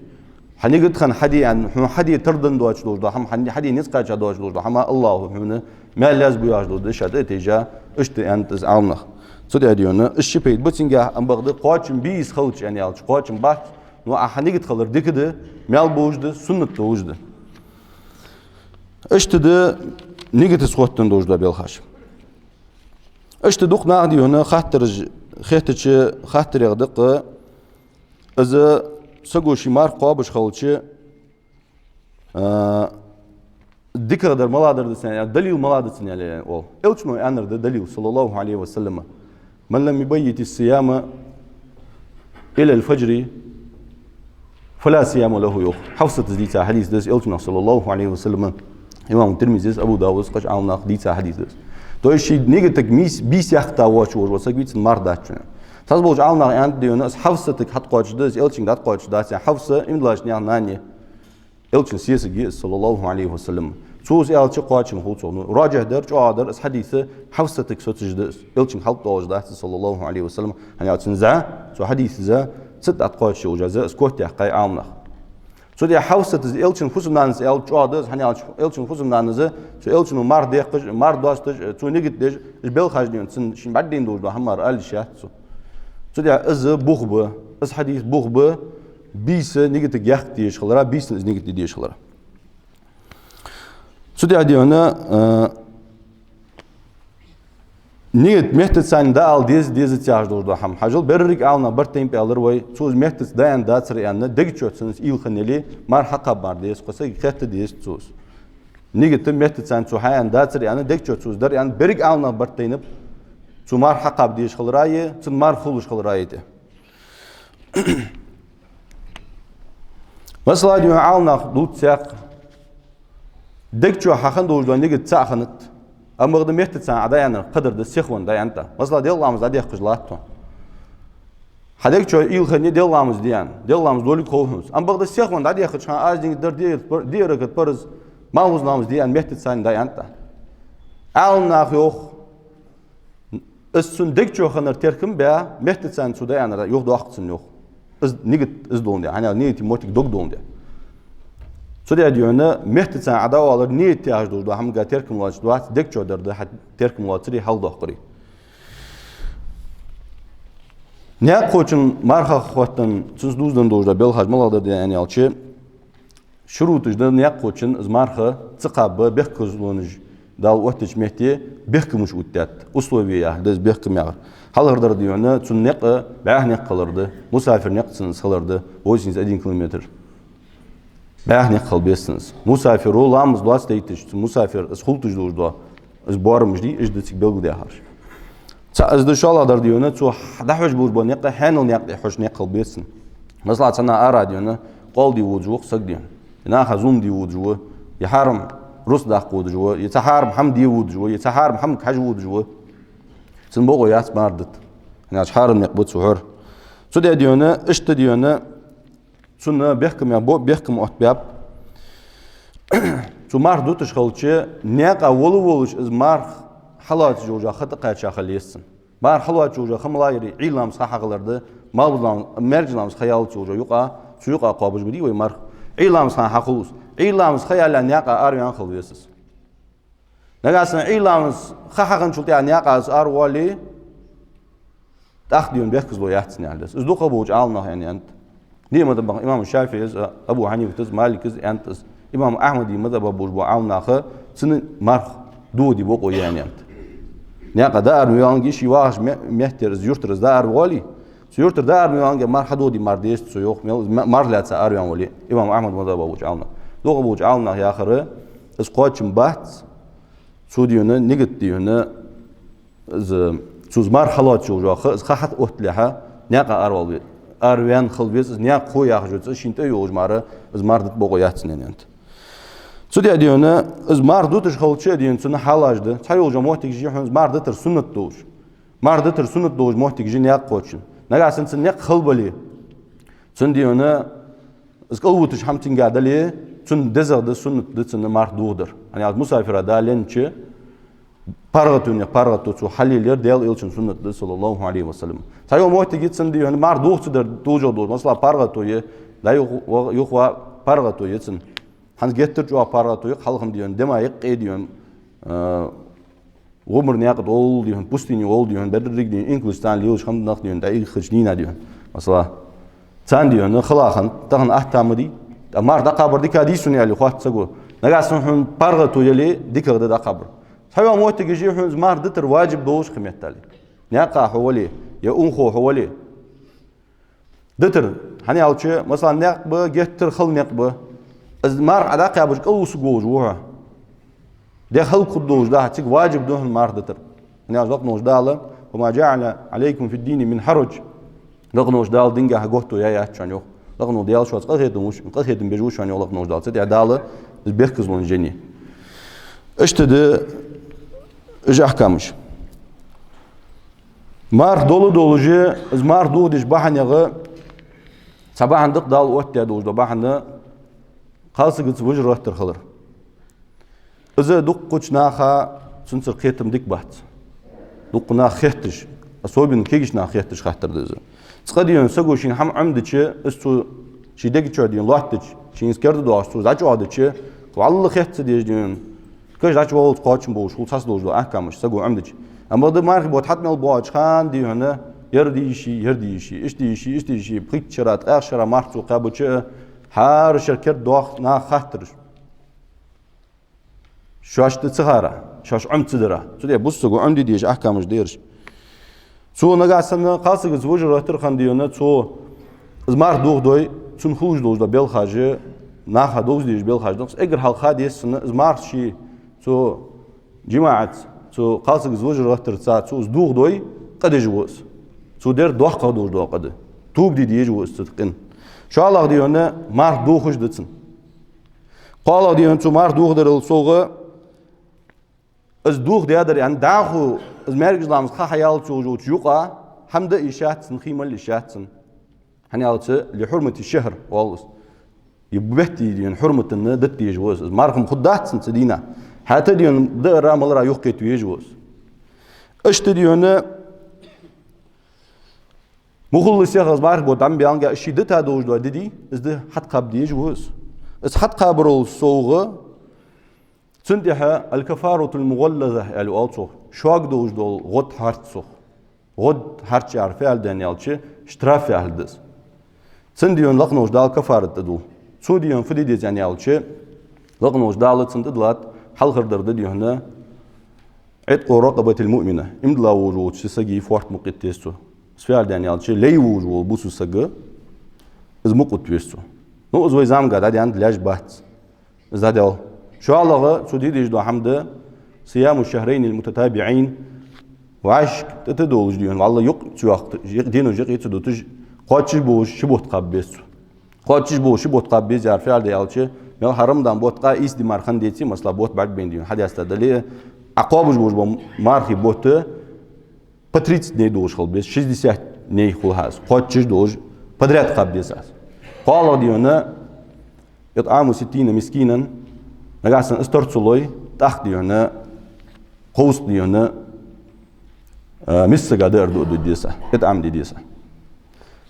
Хьа нигат хинна хьаде аьнна, хьона хьаде тара денна доацаш долаш дола хӀама, хьа, хьаде низ кхаьча доацаш долаш дола хӀама АллахӀа хьона маьл язбу яхаш дола дош ша тӀатайжа, иштта аьннад из Ӏаламнаха. Цу тӀа, дий хьона, из ши пайда ба цунгахьа, амма бакъда кхоачам бий из хилча, яьнна аьлча, кхоачам бац, но а хьа нигат хилар дика да, маьл болаш да, суннат долаш да. Иштта да нигатаца хоттаденна долаш дола белхаш. Иштта дукха нах, дий хьона, хаттараш хеттача, хаттарех да-кх из, саго ший марха кхоабаш хилча, а, дикагӀдар малагӀдар да цунна, далил малагӀа да цунна, яьнна оал. Элчано аьннар да далил, صلى الله عليه وسلم: من لم يبيت الصيام إلى الفجر فلا صيام له, йоах. Хьафсата дийца хьадис да из, Элчанах, صلى الله عليه وسلم, имам Тирмизес, Абу Давудас, кхыча Ӏаламнаха дийца хьадис да из. То есть ший нигатага мийс-, бийса яккха воацаш вола саг вий, цун марха дац шоана. Цхьаболча Ӏаламнаха аьннад, дий хьона, из Хьафсатага хьатӀакхоачаш да из, Элчанга дӀатӀакхоачаш дац, Хьафса иман долча наьха нана я. Элчан сесаг я из, صلى الله عليه وسلم. Цо из аьлча кхоачам хул цох. Ну, раджихь дар, чӀоагӀа дар, из хьадис Хьафсатага соцаш да из. Элчанга хьалтӀадоалаш дац из, صلى الله عليه وسلم. ХӀана аьлча цун зӀа, цу хьадиса зӀа, цу тӀа дӀатӀакхоачаш йола зӀа, из котъяьккхай Ӏаламнаха. Цу тӀа Хьафсата из Элчан фусам-нанас аьлча чӀоагӀа да из, хӀана аьлча Элчан фусам-нанас, цу Элчано марха дехкаш, марха доасташ, цо нигат деш, уж белхаш, дий хьона, цун шийна бӀаргадайна долаш дола хӀама мара ала йиш яц цо. Цу тӀа из бух ба, из хьадис бух ба, бийса нигатага яккха дезаш хилара, бийсанна из нигат де дезаш хилара. Цу тӀа, дий хьона, а, нигат меттаца дӀаала деза, дезац яхаш долаш дола хӀама. Хьажал, берригаш Ӏаламнах барт тайнаб аьлар вай, цо из меттаца дӀааьнна дацар аьнна, дег чу цунна из уйла хинна яле, марха хьакхаба мара деза, кхы сага хетта деза цо из. Нигат меттаца цо хьааьнна дацар аьнна, дег чу цо из дар аьнна, берригаш Ӏаламнах барт тайнаб, цо марха хьакхаба дезаш хилара а, цун марха хулаш хилара а тӀа. Масала, дий хьона, Ӏаламнаха дувц цхьаькха, дег чу хьа хинна долаш дола нигат цаӀ хиннад, амма бакъда меттаца Ӏа дӀааьннар кхыдар да, сихвенна дӀааьннад Ӏа. Масала, делкъа ламаз дӀадехкаш латт хьо. Хьа дег чу уйла хинна я делкъа ламаз де аьнна, делкъа ламаз долга хов хьона из. Амма бакъда сихвенна дӀадехкача хана аз нигат дар диъ, диъ ракаӀат парз малхбуза ламаз де аьнна, меттаца дӀааьннад Ӏа. Ӏаламнаха йоах, из цун дег чу хиннар теркам баь, меттаца цо дӀааьннар юхадоаккх цунна, йоах. Из нигат из доландаь, хӀана аьлча нигата моттиг дог доландаь. Цу тӀа, дий хьона, меттаца Ӏа дӀаоалар нигат яхаш долаш дола хӀамага теркам лоацаш вац, дег чу дар да хьа теркам лоацари хьалдоаккхари. Наькъа кхоачача мархах хоттаденна, цунца дувзаденна долаш дола белхаш малагӀа да аьнна аьлча, шуруташ да наькъа кхоачача из марха ца кхаба бехказлонаш Дала оттача метте бехкамаш оттадаьд. Условия яхар да из бехкам яхар. Хьалхардар да хьона, цун наькъ бӀаьха наькъ хилар да, мусафира наькъ цун из хилар да, восемьдесят один километр. БӀаьха наькъ хила беза цун из. Мусафиро ламаз доацдайташ, цу мусафира из хулийташ долаш дола из боарамаш дий, уж да цига белгалдаьхараш. ЦаӀ из да. ШоллагӀдар да хьона, цо дӀахьош болаш бола наькъ хьанал наькъа тӀа хьош наькъ хила беза цун. Масала, цхьаннахьа ара да хьона, къоал де водаш ва-кх саг да хьона, е наха зулам де водаш ва, е хьарам рус даккха водаш ва, е цхьа хьарам хӀама де водаш ва, е цхьа хьарам хӀамага хьажа водаш ва. Цунна бокъо яц марха дита. ХӀана аьлча хьарам наькъ ба цу хьора. Цудухьа да хьона, иштта да хьона, цунна бехкам я, бо-, бехкам оттабаьб. Цо марха дуташ хилча, наькъа вола волаш из марха хьалоацаш йолча ха тӀакхаьча хила еза цунна. Марха хьалоацаш йолча ха малагӀа я? Ӏуйра ламаза ха хьахилар да, малбуза лам-, маьркӀажа ламаза ха яллалца йолча юкъа, цу юкъа кхоабаш ма дий вай марха. Ӏуйра ламаза ха хьахул из. Ӏуйра ламаза ха яллалца наькъа араваьнна хила веза из. Нагахьа санна Ӏуйра ламаза ха хьахинначул тӀехьагӀа наькъа из аравоале, тӀаккха да хьона бехказло яц цунна аьнна да из. Из дукхагӀболча Ӏаламнаха аьнна да. Диъ мазхӀабах имам ШафиӀийс а, Абу Хьанифатас а, Маликас а аьнна да из. Имам Ахьмада мазхӀабах болаш бола Ӏаламнаха цунна марха дохаде бокъо я аьнна да. Наькъа дӀаараваьнна, ший вахача ме-, меттера из юртара из дӀааравоале, цу юртара дӀаараваьнна марха хьадохаде мара деза цо, йоах, мел из ма-, марха лаьца араваьнна вале, имам Ахьмада мазхӀабах болча Ӏаламнаха. ДукхагӀболча Ӏаламнаха яхар, из кхоачам бац, цо да хьона, нигат да хьона, из, цо из марха хьалоацаш йолча ха, из ха хьатӀаотталехьа, наькъа аравала ве-, араваьнна хила веза, из наькъа хов яхаш ва из, шийна тӀа йолаш мара, из марха дита бокъо яц цунна аьнна да. Цудухьа да хьона, из марха дуташ хилча а да хьона, цунна хьалаш да. Цхьайолча моттигашка хьона из марха дитар суннат долаш. Марха дитар суннат долаш моттигаш я наькъа кхоачачун. Нагахьа санна цун наькъ хала бале, цунна да хьона, из кӀалвуташ хӀама цунга дале, цунна дезагӀа да, суннат да цунна марха дохадар. ХӀана аьлча мусафира Дала еннача паргӀатонех паргӀато цо хьалъяьлар Даьла Элчан суннат да, саллаллахӀу Ӏалайхи ва саллам. Цхьайола моттиг я цунна да хьона марха доха ца дар тужагӀа долаш. Масала, паргӀато я, дӀа-юха-, юхаваь паргӀато я цунна. ХӀанз геттара чӀоагӀа паргӀато я-кх хьалха-м да хьона, дема я-кх къе да хьона, а, гӀомара наькъа тӀа гӀолла да хьона, пустыне гӀолла да хьона, берригаш да хьона инкалаш царна лелаш хӀама да-кх да хьона, дӀаихача дийнахьа да хьона. Масала, царна да хьона хала хиннад, тахан атта ма дий. ТӀаккха марха дӀакхабар дикагӀа дий сона аьле хоатт саго. Нагахьа санна хьона паргӀато яле, дикагӀа да дӀакхабар. Цхьайола моттигашка хьона из марха дитар важиб долаш хила меттел я. Наькъа хьо вале, е унахо хьо вале, дитар. ХӀана аьлча, масала, наькъ ба, геттара хала наькъ ба. Из марха Ӏа дӀакхаьбача кӀалвусаргволаш ва хьо. ДегӀ хӀалакхургдолаш да хьа, цига важиб да хьона марха дитар. ХӀана аьлча лакха волча Дала: «وما جعل عليكم في الدين من حرج». Лакха волча Дала динга хьа готто яь яц шоана, йоах. Лакха волча Дала шоца къахетам беш ва шоана, йоах лакха волча Дала. Цудухьа Дала из бехказлонаш еннай. Иштта да уж ахькамаш. Марха дола долаш, из марха дохадеча бахьанех цхьа бахьан да-кх Дала оттадаь долаш дола бахьан, кхалсагаца вижар гӀаттар хилар. Из дуккхача наха цунцара кхетам дика бац. Дуккха нах хетташ, особенно кегийча наха хетташ хаттар да из. Цкъа да хьона саго шийна хӀама Ӏомадича, из цо ший дега чу да хьона лоаттадича, шийна из керда доагӀаш цо из дӀачӀоагӀдича, валлахӀи хетта ца дезаш да хьона, каш дӀачуваллалца кхоачам болаш хул цхьацца долаш дола ахькамаш саго Ӏомадича. Амма бакъда мархий бутт хьатӀа мел боагӀача хана да хьона, ер де йиш я, ер де йиш я, иштта де йиш я, иштта де йиш я, пхийтта шера, ткъаь ткъаь шера марха цо кхаьбача, хӀара шера керда доагӀа наха хаттараш. Шоашта ца хара, шоаш Ӏомаде ца дара. Цудухьа бусалба саго Ӏомаде дезаш ахькамаш да ераш. Цо нагахьа санна кхалсагаца вижар гӀаттар хинна да хьона, цо из марха дохадой, цунна хулаш долаш дола белхаш, наха довза дезаш белхаш да-кх. Эггара хьалха деза цунна, из марха ше цу жамаӀатаца, цу кхалсагаца вижар гӀаттарца цо из дохадой, къа деш ва из. Цо дер доккхагӀа долаш дола къа да. Тоба де дезаш ва из цу къина. ШоллагӀа да хьона, марха дохаш да цунна. КхоалагӀа да хьона цо марха дохадарал совгӀа, из дохадаьдар, яӀни дӀахо из маьркӀажа ламаза ха хьаяллалца йолча юкъа хӀама да а йиш яц цунна, хий мала йиш яц цунна. ХӀана аьлча, «لحرمة الشهر» оал из. Е бетта да хьона хьурмата дита дезаш ва из. Из марха-м хургдац цунна цу дийнахьа. ХӀаьта да хьона даарах, маларах юхакхета везаш ва из. Иштта да хьона мухулласех из мархий бутт дӀа ма баьннагӀа, из ше дита долаш дола ди дий, из ди хьатӀакхаба дезаш ва из. Из хьатӀакхабарал совгӀа, цунна тӀехьа «الكفارة المغلظة» аьле оал цох, шога долаш дола гӀод хьоарт цох. гӀод хьарчаяр фу аьлча, дий хьона, аьлча, штраф яхилга да из. Цунна, дий хьона, лакха волча Дала каффарат тӀадул. Цо, дий хьона, фу де деза аьнна аьлча, лакха волча Дала цунна тӀадиллад хьалхардар да, дий хьона, عتق رقبة مؤمنة. Иман дилла волаш волча сага фоарт мукъа йита деза цо. Из фу аьлча, дий хьона, аьлча, лай волаш вола бусалба саг, из мукъа йита веза цо. Ну, из вай заманга дӀадаьннад, лаьш бац. Из дӀадаьлла. ШоллагӀа цо де дезаш дола хӀама да: صيام الشهرين المتتابعين. ВӀашка тӀа-тӀа долаш, дий хьона, валлахӀи, юкъ ца йоаккхаш, юкъ-, деношка юкъе ца дуташ, кхоачаш болаш ши бутт кхаба беза цо. Кхоачаш болаш ши бутт кхаба беза яхар фу аьлча, дий хьона, мел хьа Рамадан бутт къа ийс ди мара хинна деце, масала, бутт бӀаргабайна, дий хьона, хьадаьста дале, Ӏа кхоабаш болаш бола мархий бутт по тридцать дней долаш хила беза, шестьдесят дней хул хьа из, кхоачаш долаш подряд кхаба деза из. КхоалагӀа, дий хьона, إطعام ستين مسكينا, нагахьа санна из тара ца лой, тӀаккха, дий хьона, кховзткъа, дий хьона, а, миска сага даар дуа де деза, итӀам де деза.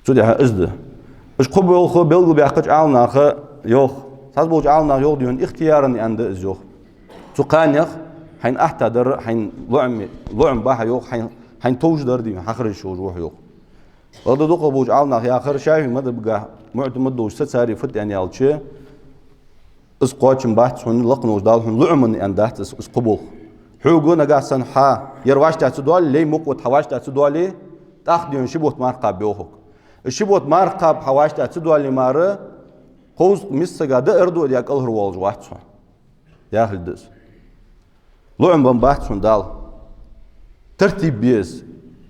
Цу тӀехьа из да. Уж кхо болх белгалбаьккхача Ӏаламнаха йоах, цхьаболча Ӏаламнаха йоах, дий хьона, ихтияр аьнна да из, йоах. Цу кхаьннех хьайна атта дар, хьайна лоӀам, лоӀам ба хьа, йоах, хьайна, хьайна товш дар, дий хьона, хьахаржа шоаш вух, йоах. Бакъда дукхагӀболча Ӏаламнаха яхар, ШафиӀий мазхӀабагахьа муӀтамад долаш са цари фуд аьнна аьлча, из кхоачам бац хьона, лакха волча Дала хьона лоӀам аьнна дац из, из кхо болх. Хьога нагахьа санна хьа ер вӀаштӀехьа ца доале, лай мукъа йита хьа вӀаштӀехьа ца доале, тӀаккха, дий хьона, ши бутт марха кхаба беза хьога. Из ши бутт марха кхаба хьа вӀаштӀехьа ца доале мара, кховзткъа миска сага даар дуа де кӀалхарвоалаш вац хьо. Яхилга да из. ЛоӀам баь бац хьона Дала. Тартиб я из.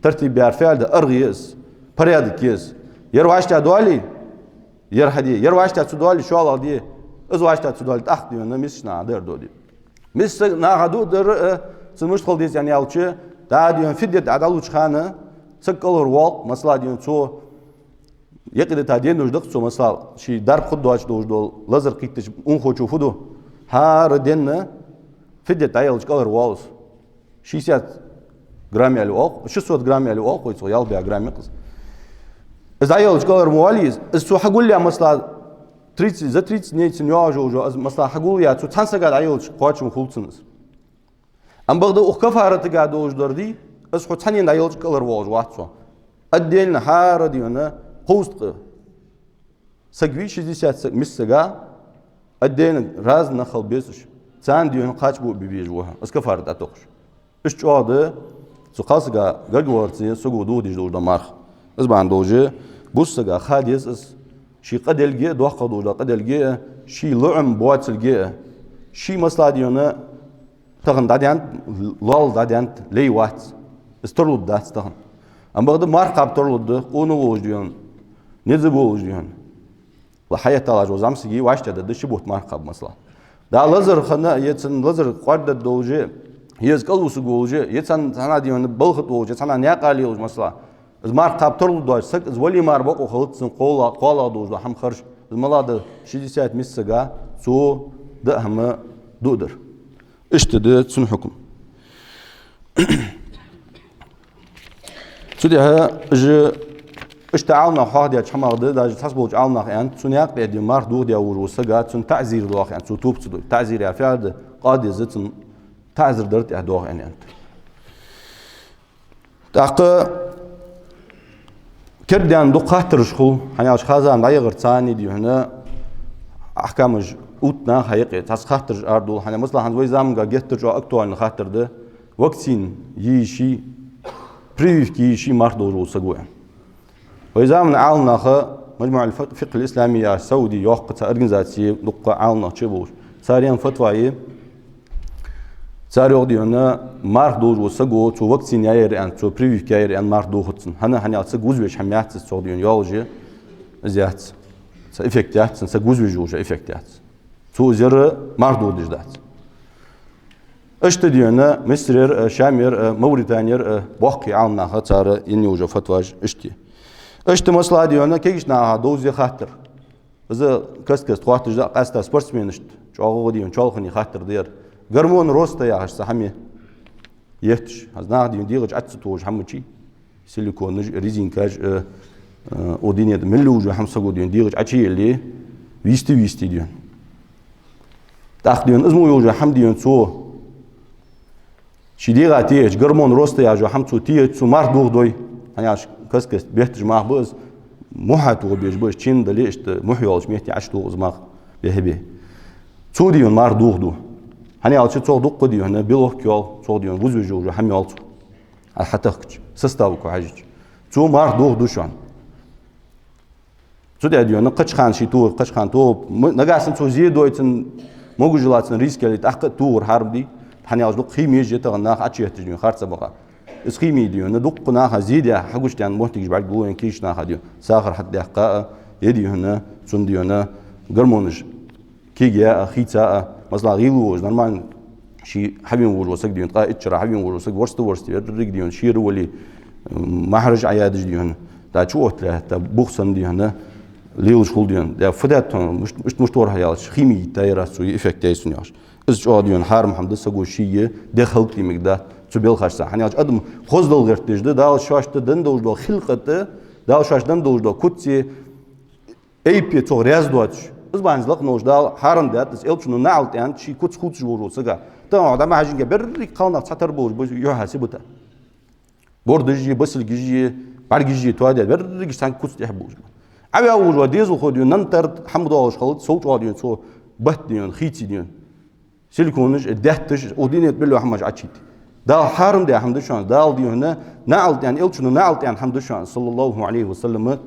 Тартиб яхар фу аьлча, аргӀа я из, порядок я из. Ер вӀаштӀехьа доале, ер хьаде, ер вӀаштӀехьа ца доале, шоллагӀа де, из вӀаштӀехьа ца доале, тӀаккха, дий хьона, мискача наха даар дуа де. Мискача наха дуа дар, э, цун мишта хила деза аьнна аьлча, дӀа, дий хьона, фидя дӀадалуча хана саг кӀалхарвоал, масала, дий хьона, цо юкъе дита денош да-кх цо, масала, ший дарба хургдоацаш долаш дола лазар кхийттача унахочо фу ду? ХӀара ден фидя дӀаелча кӀалхарвоал из. Шестьдесят грамм аьле оал-кх, шестьсот грамм аьле оал-кх вай, цох ялх бӀаь грамм я-кх из. Из дӀаелча кӀалхарвоал из, из цо хьагулъяь, масала, тридцать, за тридцать дней цун йоагӀаш йола, из, масала, хьагулъяь, цо цхьан сага дӀаелча кхоачам хул цунна из. Амма бакъда укх каффаратага долаш дар, дий, из хьо цхьанне дӀаелча кӀалхарвоалаш вац хьо. Отдельно хӀара, дий хьона, кховзткъа саг вий, шестьдесят саг, миска сага, отдельно разный нах хила беза уж. Царна, дий хьона, кхача буа бе безаш ва хьо, из каффарат тӀатохаш. Иштта чӀоагӀа да цу кхалсага гаргаварца саго дохадеш долаш дола марха. Из бахьан долаш бусалба сага ха деза из, ший къа делга а, доккхагӀа долаш дола къа делга а, ший лоӀам боацилга а, ший, масала, дий хьона, тахан дӀадаьннад, лоалл дӀадаьннад, лай вац. Из тарлургдац тахан. Амма бакъда марха кхаба тарлургда, къона волаш, дий хьона, низ болаш, дий хьона. Ла хьаэтталаш ва зӀамсаги вӀаштӀехьа дада ши бутт марха кхаба, масала. Да лазар хана, е цун лазар къоаргдаргдолаш, е из кӀалвусаргволаш, е цхьан, цхьанне, дий хьона, балха тӀа волаш, е цхьанне наькъа лелаш, масала. Из марха кхаба тарлургдоацаш саг, из вале мара бокъо хилац цун кхоалагӀ-, кхоалагӀа долаш дола хӀама харжа. Из малад шестьдесят миска сага цо даа хӀама дуа дар. Иштта да цун хьукам. Цу тӀехьа уж иштта Ӏаламнаха хьоахадаьча хӀамах да, даже цхьаболча Ӏаламнаха аьннад, цу наькъа тӀа, дий хьона, марха дохадаь волаш вола саг, цунна таӀзир доах аьнна, цо тоба ца дой. ТаӀзир яхар фу да, къа деза цунна, таӀзир дар тӀехьа доах аьнна аьннад. ТӀаккха кердадаьнна дукха хаттараш хул, хӀана аьлча хаза дӀаяхар царна, дий хьона, ахькамаш оттадаь наха юкъе цхьацца хаттараш арадоал. ХӀана, масала, хӀанз вай заманга геттара чӀоагӀа актуальни хаттар да: вакцина е йиш йий, прививка е йиш йий марха долаш вола саго, аьнна. Вай заман Ӏаламнаха, МаджмаӀул фикъхӀил ислами яхаш Сауде йоккха цхьа организаци я, дукха Ӏаламнах чу болаш. Цар яь фатва я, цар йоах, дий хьона, марха долаш вола саго, цо вакцина яьяр аьнна, цо прививка яьяр аьнна марха дохац цунна. ХӀана, хӀана аьлча саг вузавеш хӀама яц из, цох, дий хьона, йоалаш я из яц. Цхьа эффект яц цунна, саг вузавеш йолаш йола эффект яц. Цо из яр марха дохадеш дац. Иштта, дий хьона, Мисрера, Шамера, Мавританера боккхий Ӏаламнаха цар яь йола фатваш иштта я. Иштта, масала, дий хьона, кагийча наха довза хаттар. Из каст-каста хоатташ да, къаьстта спортсменашта чӀоагӀа, дий хьона, чоалхане хаттар да ер. Гормон роста яхаш цхьа хӀама я етташ. ХӀанз наха, дий хьона, дегӀа чу Ӏо ца тохаш хӀама чу, силиконаш, резинкаш, э, э, о, дийне да, мел йолаш йола хӀама саго, дий хьона, дегӀа чу Ӏо ца еле, вийсте, вийсте, дий хьона. ТӀаккха, дий хьона, из мо йолаш йола хӀама, дий хьона, цо ший дегӀа теъача, гормон роста яхаш йола хӀама цо теъача, цо марха дохадой. Хьаьнаш каст-каста бетташ мах ба из, мухьа тоха безаш ба из, чен дале иштта мухь йолча метте Ӏаш тоха из мах бехе-бехе. Цо, дий хьона, марха дохаду. ХӀана аьлча цох дукха, дий хьона, белок йоал, цох, дий хьона, вузавеш йола хӀама йоал цох. Ӏа хьатахкача, составага хьежача. Цо марха дохаду шоана. Цу тӀа, дий хьона, кхыча хана ший тохар, кхыча хана тохар. М-, нагахьа санна цо зе дой, цун могаш йола, цун риска яле, тӀаккха а тохар хьарам дий. ХӀана аьлча дукха химия еш я тахан наха Ӏочуетташ, дий хьона, харцабаха. Из химия, дий хьона, дукха наха зе даь хьагучадаьнна моттигаш бӀаргагуллу вайна кийча наха, дий хьона. Сахар хьатӀадехка а, е, дий хьона, цун, дий хьона, гормонаш кегаяь а, хийца а, масала, гӀийла волаш, нормально, ше хьавена волаш вола саг, дий хьона, ткъаь итт шера хьавена волаш вола саг, ворста-ворста, еррига, дий хьона, шера вале, м, махьараш Ӏоядаш, дий хьона, тӀа чу оттале, тӀа бух санна, дий хьона, лелаш хул, дий хьона. ТӀа фу даьд хьона, мишт-, мишта-мишта вар хьо аьлча, химия йиттаяр аз цо, е эффект яьй цунна яхаш. Из чӀоагӀа, дий хьона, хьарам хӀама да, саго шийга де хӀалакдий мегаргдац цу белхашца. ХӀана аьлча адам хоза далгӀерта деш да, Дала шоашта денна долаш дола хилкъат, Дала шоашта денна долаш дола куц, айпе цох раьза доацаш. Из бахьанца лакхаволча Дала хьарам даьд из, Элчано наӀалт аьннад ший куц хувцаш волча сага. Тахан хьо дӀа ма хьажа, берригаш кхалнах цхьатарра болаш ба юхьа сибата. Бордаши, басилгаши, бӀаргаши тоадаь, берригаш цхьан куц тӀехьа болаш ба. Ӏаваь волаш вола дезалхо, дий хьона, нан тара хӀама доалаш хилац, сов чӀоагӀа, дий хьона, цо батт, дий хьона, хийце, дий хьона. Силиконаш, даьтташ, укх дунен тӀа мел йола хӀамаш Ӏочуйийтте. Дала хьарам даь хӀама да шоана, Дала, дий хьона, наӀалт аьнна, Элчано наӀалт аьнна хӀама да шоана, саллаллахӀу Ӏалайхи ва саллам.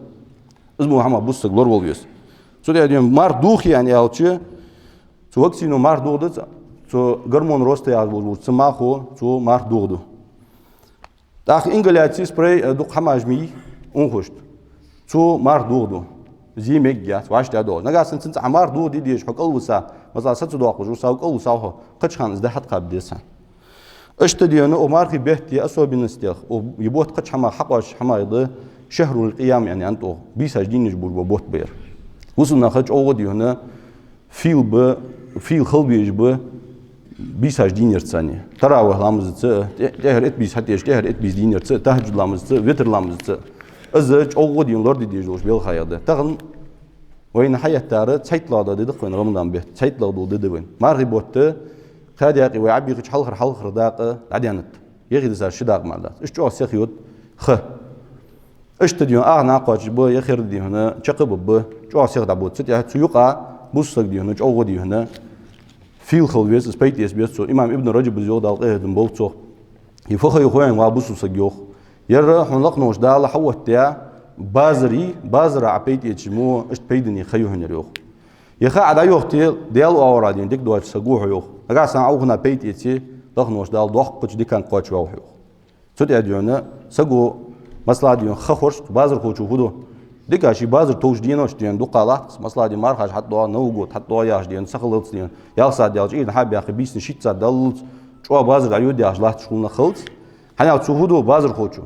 Из мо хӀама бусалба саг лоравала веза. Цу тӀа, дий хьона, марха дохае аьнна аьлча, цу вакцино марха дохадац, цу гормон роста яхаш волаш волча цу махо цо марха дохаду. ТӀаккха ингаляци, спрей, э, дукха хӀамаш ма йий унахошта. Цо марха дохаду. Зе мегаш яц, вӀаштӀехьа а доагӀаш. Нагахьа санна цунца Ӏа марха дохаде дезаш хьо кӀалвисача, масала, саца доаккхаш ва, сов кӀалвисача хьо, кхыча хана из дӀахьатӀакхаба деза хьона. Иштта, дий хьона, укх мархий бетта особенностех, укх, е бутт кхыча хӀамах хьакъоасташ хӀамаех да, шахӀрул-къиям аьнна, аьннад укхо. Бийсаш дийнаш болаш бола бутт ба ер. Бусалба наха чӀоагӀа, дий хьона, фийла ба, фийла хила безаш ба бийсаш дийнарца цхьана. ТаравихӀ ламазаца, тӀе-, тӀехьара итт бийса хьатӀаеш, тӀехьара итт бийса дийнарца, тахӀажжуд ламазаца, витр ламазаца. Из чӀоагӀа, дий хьона, лораде дезаш долаш белхаех да. Тахан вайна хьаяьттар цхьайттлагӀа ди да-кх вайна, Рамадан бетта цхьайттлагӀа дола ди да вайна. Мархий бутт кхаь даькъе вай Ӏобийхача хьалхара-хьалхара дакъа дӀадаьннад. Ехи дисар ши дакъа мара дац. Иштта чӀоагӀа сиха йода ха. Иштта, дий хьона, ах накхоччуш ба, е хер, дий хьона, чакхбаргба, чӀоагӀа сиха дӀабода. Цу тӀа цу юкъа бусалба саг, дий хьона, чӀоагӀа, дий хьона, фийла хила веза, из пайда эца беза цо. Имам Ибн Раджабас йоах, Дала къахетам болба цох. Е фу ха я хой хьона, ва бусалба саг, йоах. Ер хьона лакхаволча Дала хьаоттаяь базар я, базара Ӏа пайда эцача мо иштта пайдане ха я хьона ер, йоах. Е ха Ӏа дӀайохийте, Даьла оагӀорахьа, дий хьона, дика доацаш саг ва хьо, йоах. Нагахьа санна Ӏа укханна пайда эце, лакхаволча Дала доккхача диканга кхоачаргва хьо, йоах. Цу тӀа, дий хьона, саго, масала, дий хьона, ха хоржаш, базархочо фу ду? Дика ший базар товш денош, дий хьона, дукха латт-кх из, масала, дий хьона, мархаш хьатӀадоагӀа, Новый год хьатӀадоагӀа яхаш, дий хьона, сахиллалца, дий хьона, ялх сахьат даьлча, Ӏуйрийна хьа а баьккха, бийсанна шийтта сахьат даллалца, чӀоагӀа базар дӀайода яхаш латташ хул нах хилац. ХӀана аьлча цо фу ду, базархочо?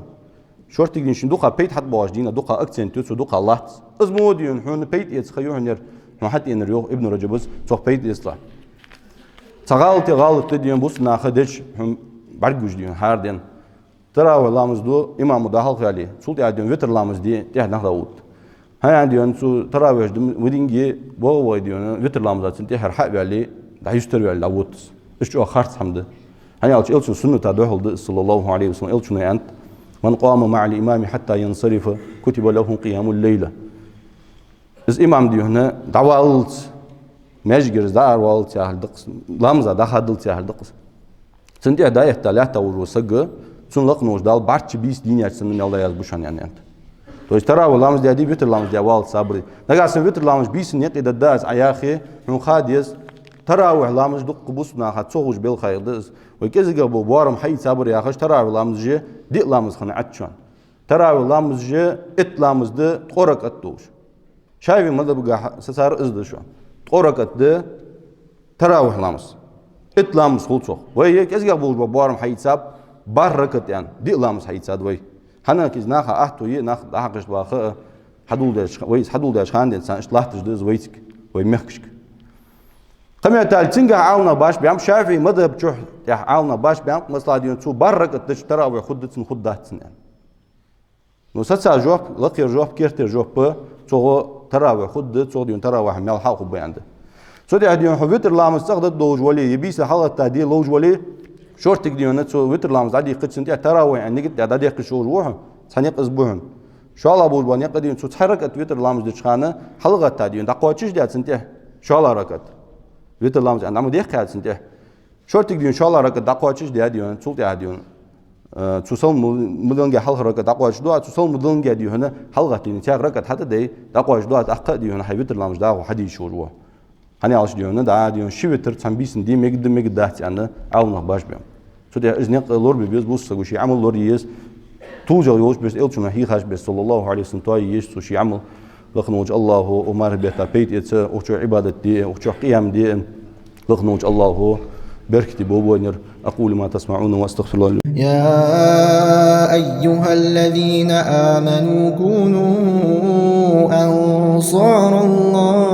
Шортта, дий хьона, шийна дукха пайда хьатӀабоагӀаш, дий хьона, дукха акцент ю цо, дукха латт из. Из мо, дий хьона, хьона пайда эца ха я хьона ер, хьона хьатӀаеннар, йоах Ибн Раджабас, цох пайда эцалахь. Цхьа гӀалат, гӀалат да, дий хьона, бусалба наха деш, хьона бӀаргагуш, дий хьона, хӀара ден. ТаравихӀ ламаз ду, имамо дӀахьалха ваьле, цул тӀехьа, дий хьона, витр ламаз де, тӀехьа нах дӀавода. ХӀана аьлча, дий хьона, цу таравихӀ д-, ма динге, богӀа вай, дий хьона, витр ламаза цунна тӀехьара хьа а ваьле, дӀаюстара ваьле дӀавода из. Из чӀоагӀа харц хӀама да. ХӀана аьлча Элчан сунната духьал да из, саллаллахӀу Ӏалайхи ва саллам. Элчано аьннад: «من قام مع الإمام حتى ينصرف كتب له قيام الليلة». Из имам, дий хьона, дӀаваллалца, маьждигера из дӀаараваллалца яхар да-кх из, ламаза дӀахаддалца яхар да-кх из. Цунна тӀехьа дӀаэтта лаьтта волаш вола саг, цунна лакхаволча Дала бӀарчча бийса дийнаяьча санна мел дӀаязбу шоана, аьннад. То есть таравихӀ ламаз даь, витр ламаз даь валлалца сабар де. Нагахьа санна витр ламаз бийсанна юкъе дергда из Ӏа яхе, хьона ха деза, таравихӀ ламаз дукха бусалба наха цох уж белхаех да из. Вай кӀезигагӀа бола боарам хьаийца сабар яхаш, таравихӀ ламазаш диъ ламаз хинна Ӏац шоана. ТаравихӀ ламазаш итт ламаз да, ткъо ракаӀат долаш. ШафиӀий мазхӀабагахьа сацар из да шоана. Ткъо ракаӀат да таравихӀ ламаз. Итт ламаз хул цох. Вай е кӀезигагӀа болаш бола боарам хьаийцаб, бархӀ ракаӀат аьнна, диъ ламаз хьаийцад вай. ХӀана аьлча из наха аьттув я, нах дӀахьакхашта ваха а, хьадоладаьча, вай из хьадоладаьча хана денз царна иштта латташ да из вайцига, вай мехкашка. Кхыметтел цунгахьа Ӏаламнах башха баьннаб, ШафиӀий мазхӀаб чу тӀехьа Ӏаламнах башха баьннаб, масала, дий хьона, цо бархӀ ракаӀат дича таравихӀ хургда цунна, хургдац цунна, аьнна. Ну, саца жоп, лакхера жоп, кертера жоп, цо таравихӀ хургда, цо, дий хьона, таравихӀ мел хьалха хургба аьнна да. Цу тӀехьа, дий хьона, хьо витр ламаз цӀагӀа дергдолаш вале, е бийса хьалгӀатта де ловш вале, шортта, дий хьона, цо витр ламаз дӀадийхача, цунна тӀехьа таравихӀ аьнна нигат даь дӀадехкаш волаш ва хьо, Цхьа никъ из ба хьона. ШоллагӀа болаш бола никъ да хьона, цу цхьа ракаӀат витр ламаз деча хана хьалгӀатта да хьона, дӀакхоачаш да цунна тӀехьа. ШоллагӀа ракаӀат. Витр ламаз, а, нама дехкхьа цунна тӀехьа. Шортига да хьона шоллагӀа ракаӀат дӀакхоачаш да хьона, цул тӀехьа да хьона. Э, цу салам ма-, ма даллинге хьалхара ракаӀат дӀакхоачаш да, цу салам ма даллинге да хьона хьалгӀатта да хьона, цхьа ракаӀат хьатӀадайя, дӀакхоачаш да, тӀаккха а да хьона хьа витр ламаз дагӀа хьадийшаш волаш ва. ХӀана аьлча да хьона, дӀа да хьона ши витр цхьан бийсан де мегаргда, мегаргдац аьнна, Ӏаламнаха баш ба. Цу тӀа из никъ лорабе беза, бусалба саго ший Ӏамал лораде еза. ТулжагӀа йолаш беса, Элчано хьийхаш беса, صلى الله عليه وسلم, тоае еза цо ший Ӏамал. Лакха волча АллахӀо укх мархий бетта пайда эца, укх чу Ӏибадат де, укх чу къиям де. Лакха волча АллахӀо беркате болба вайна. أقول ما تسمعون وأستغفر الله لي. يا أيها الذين آمنوا كونوا أنصار الله.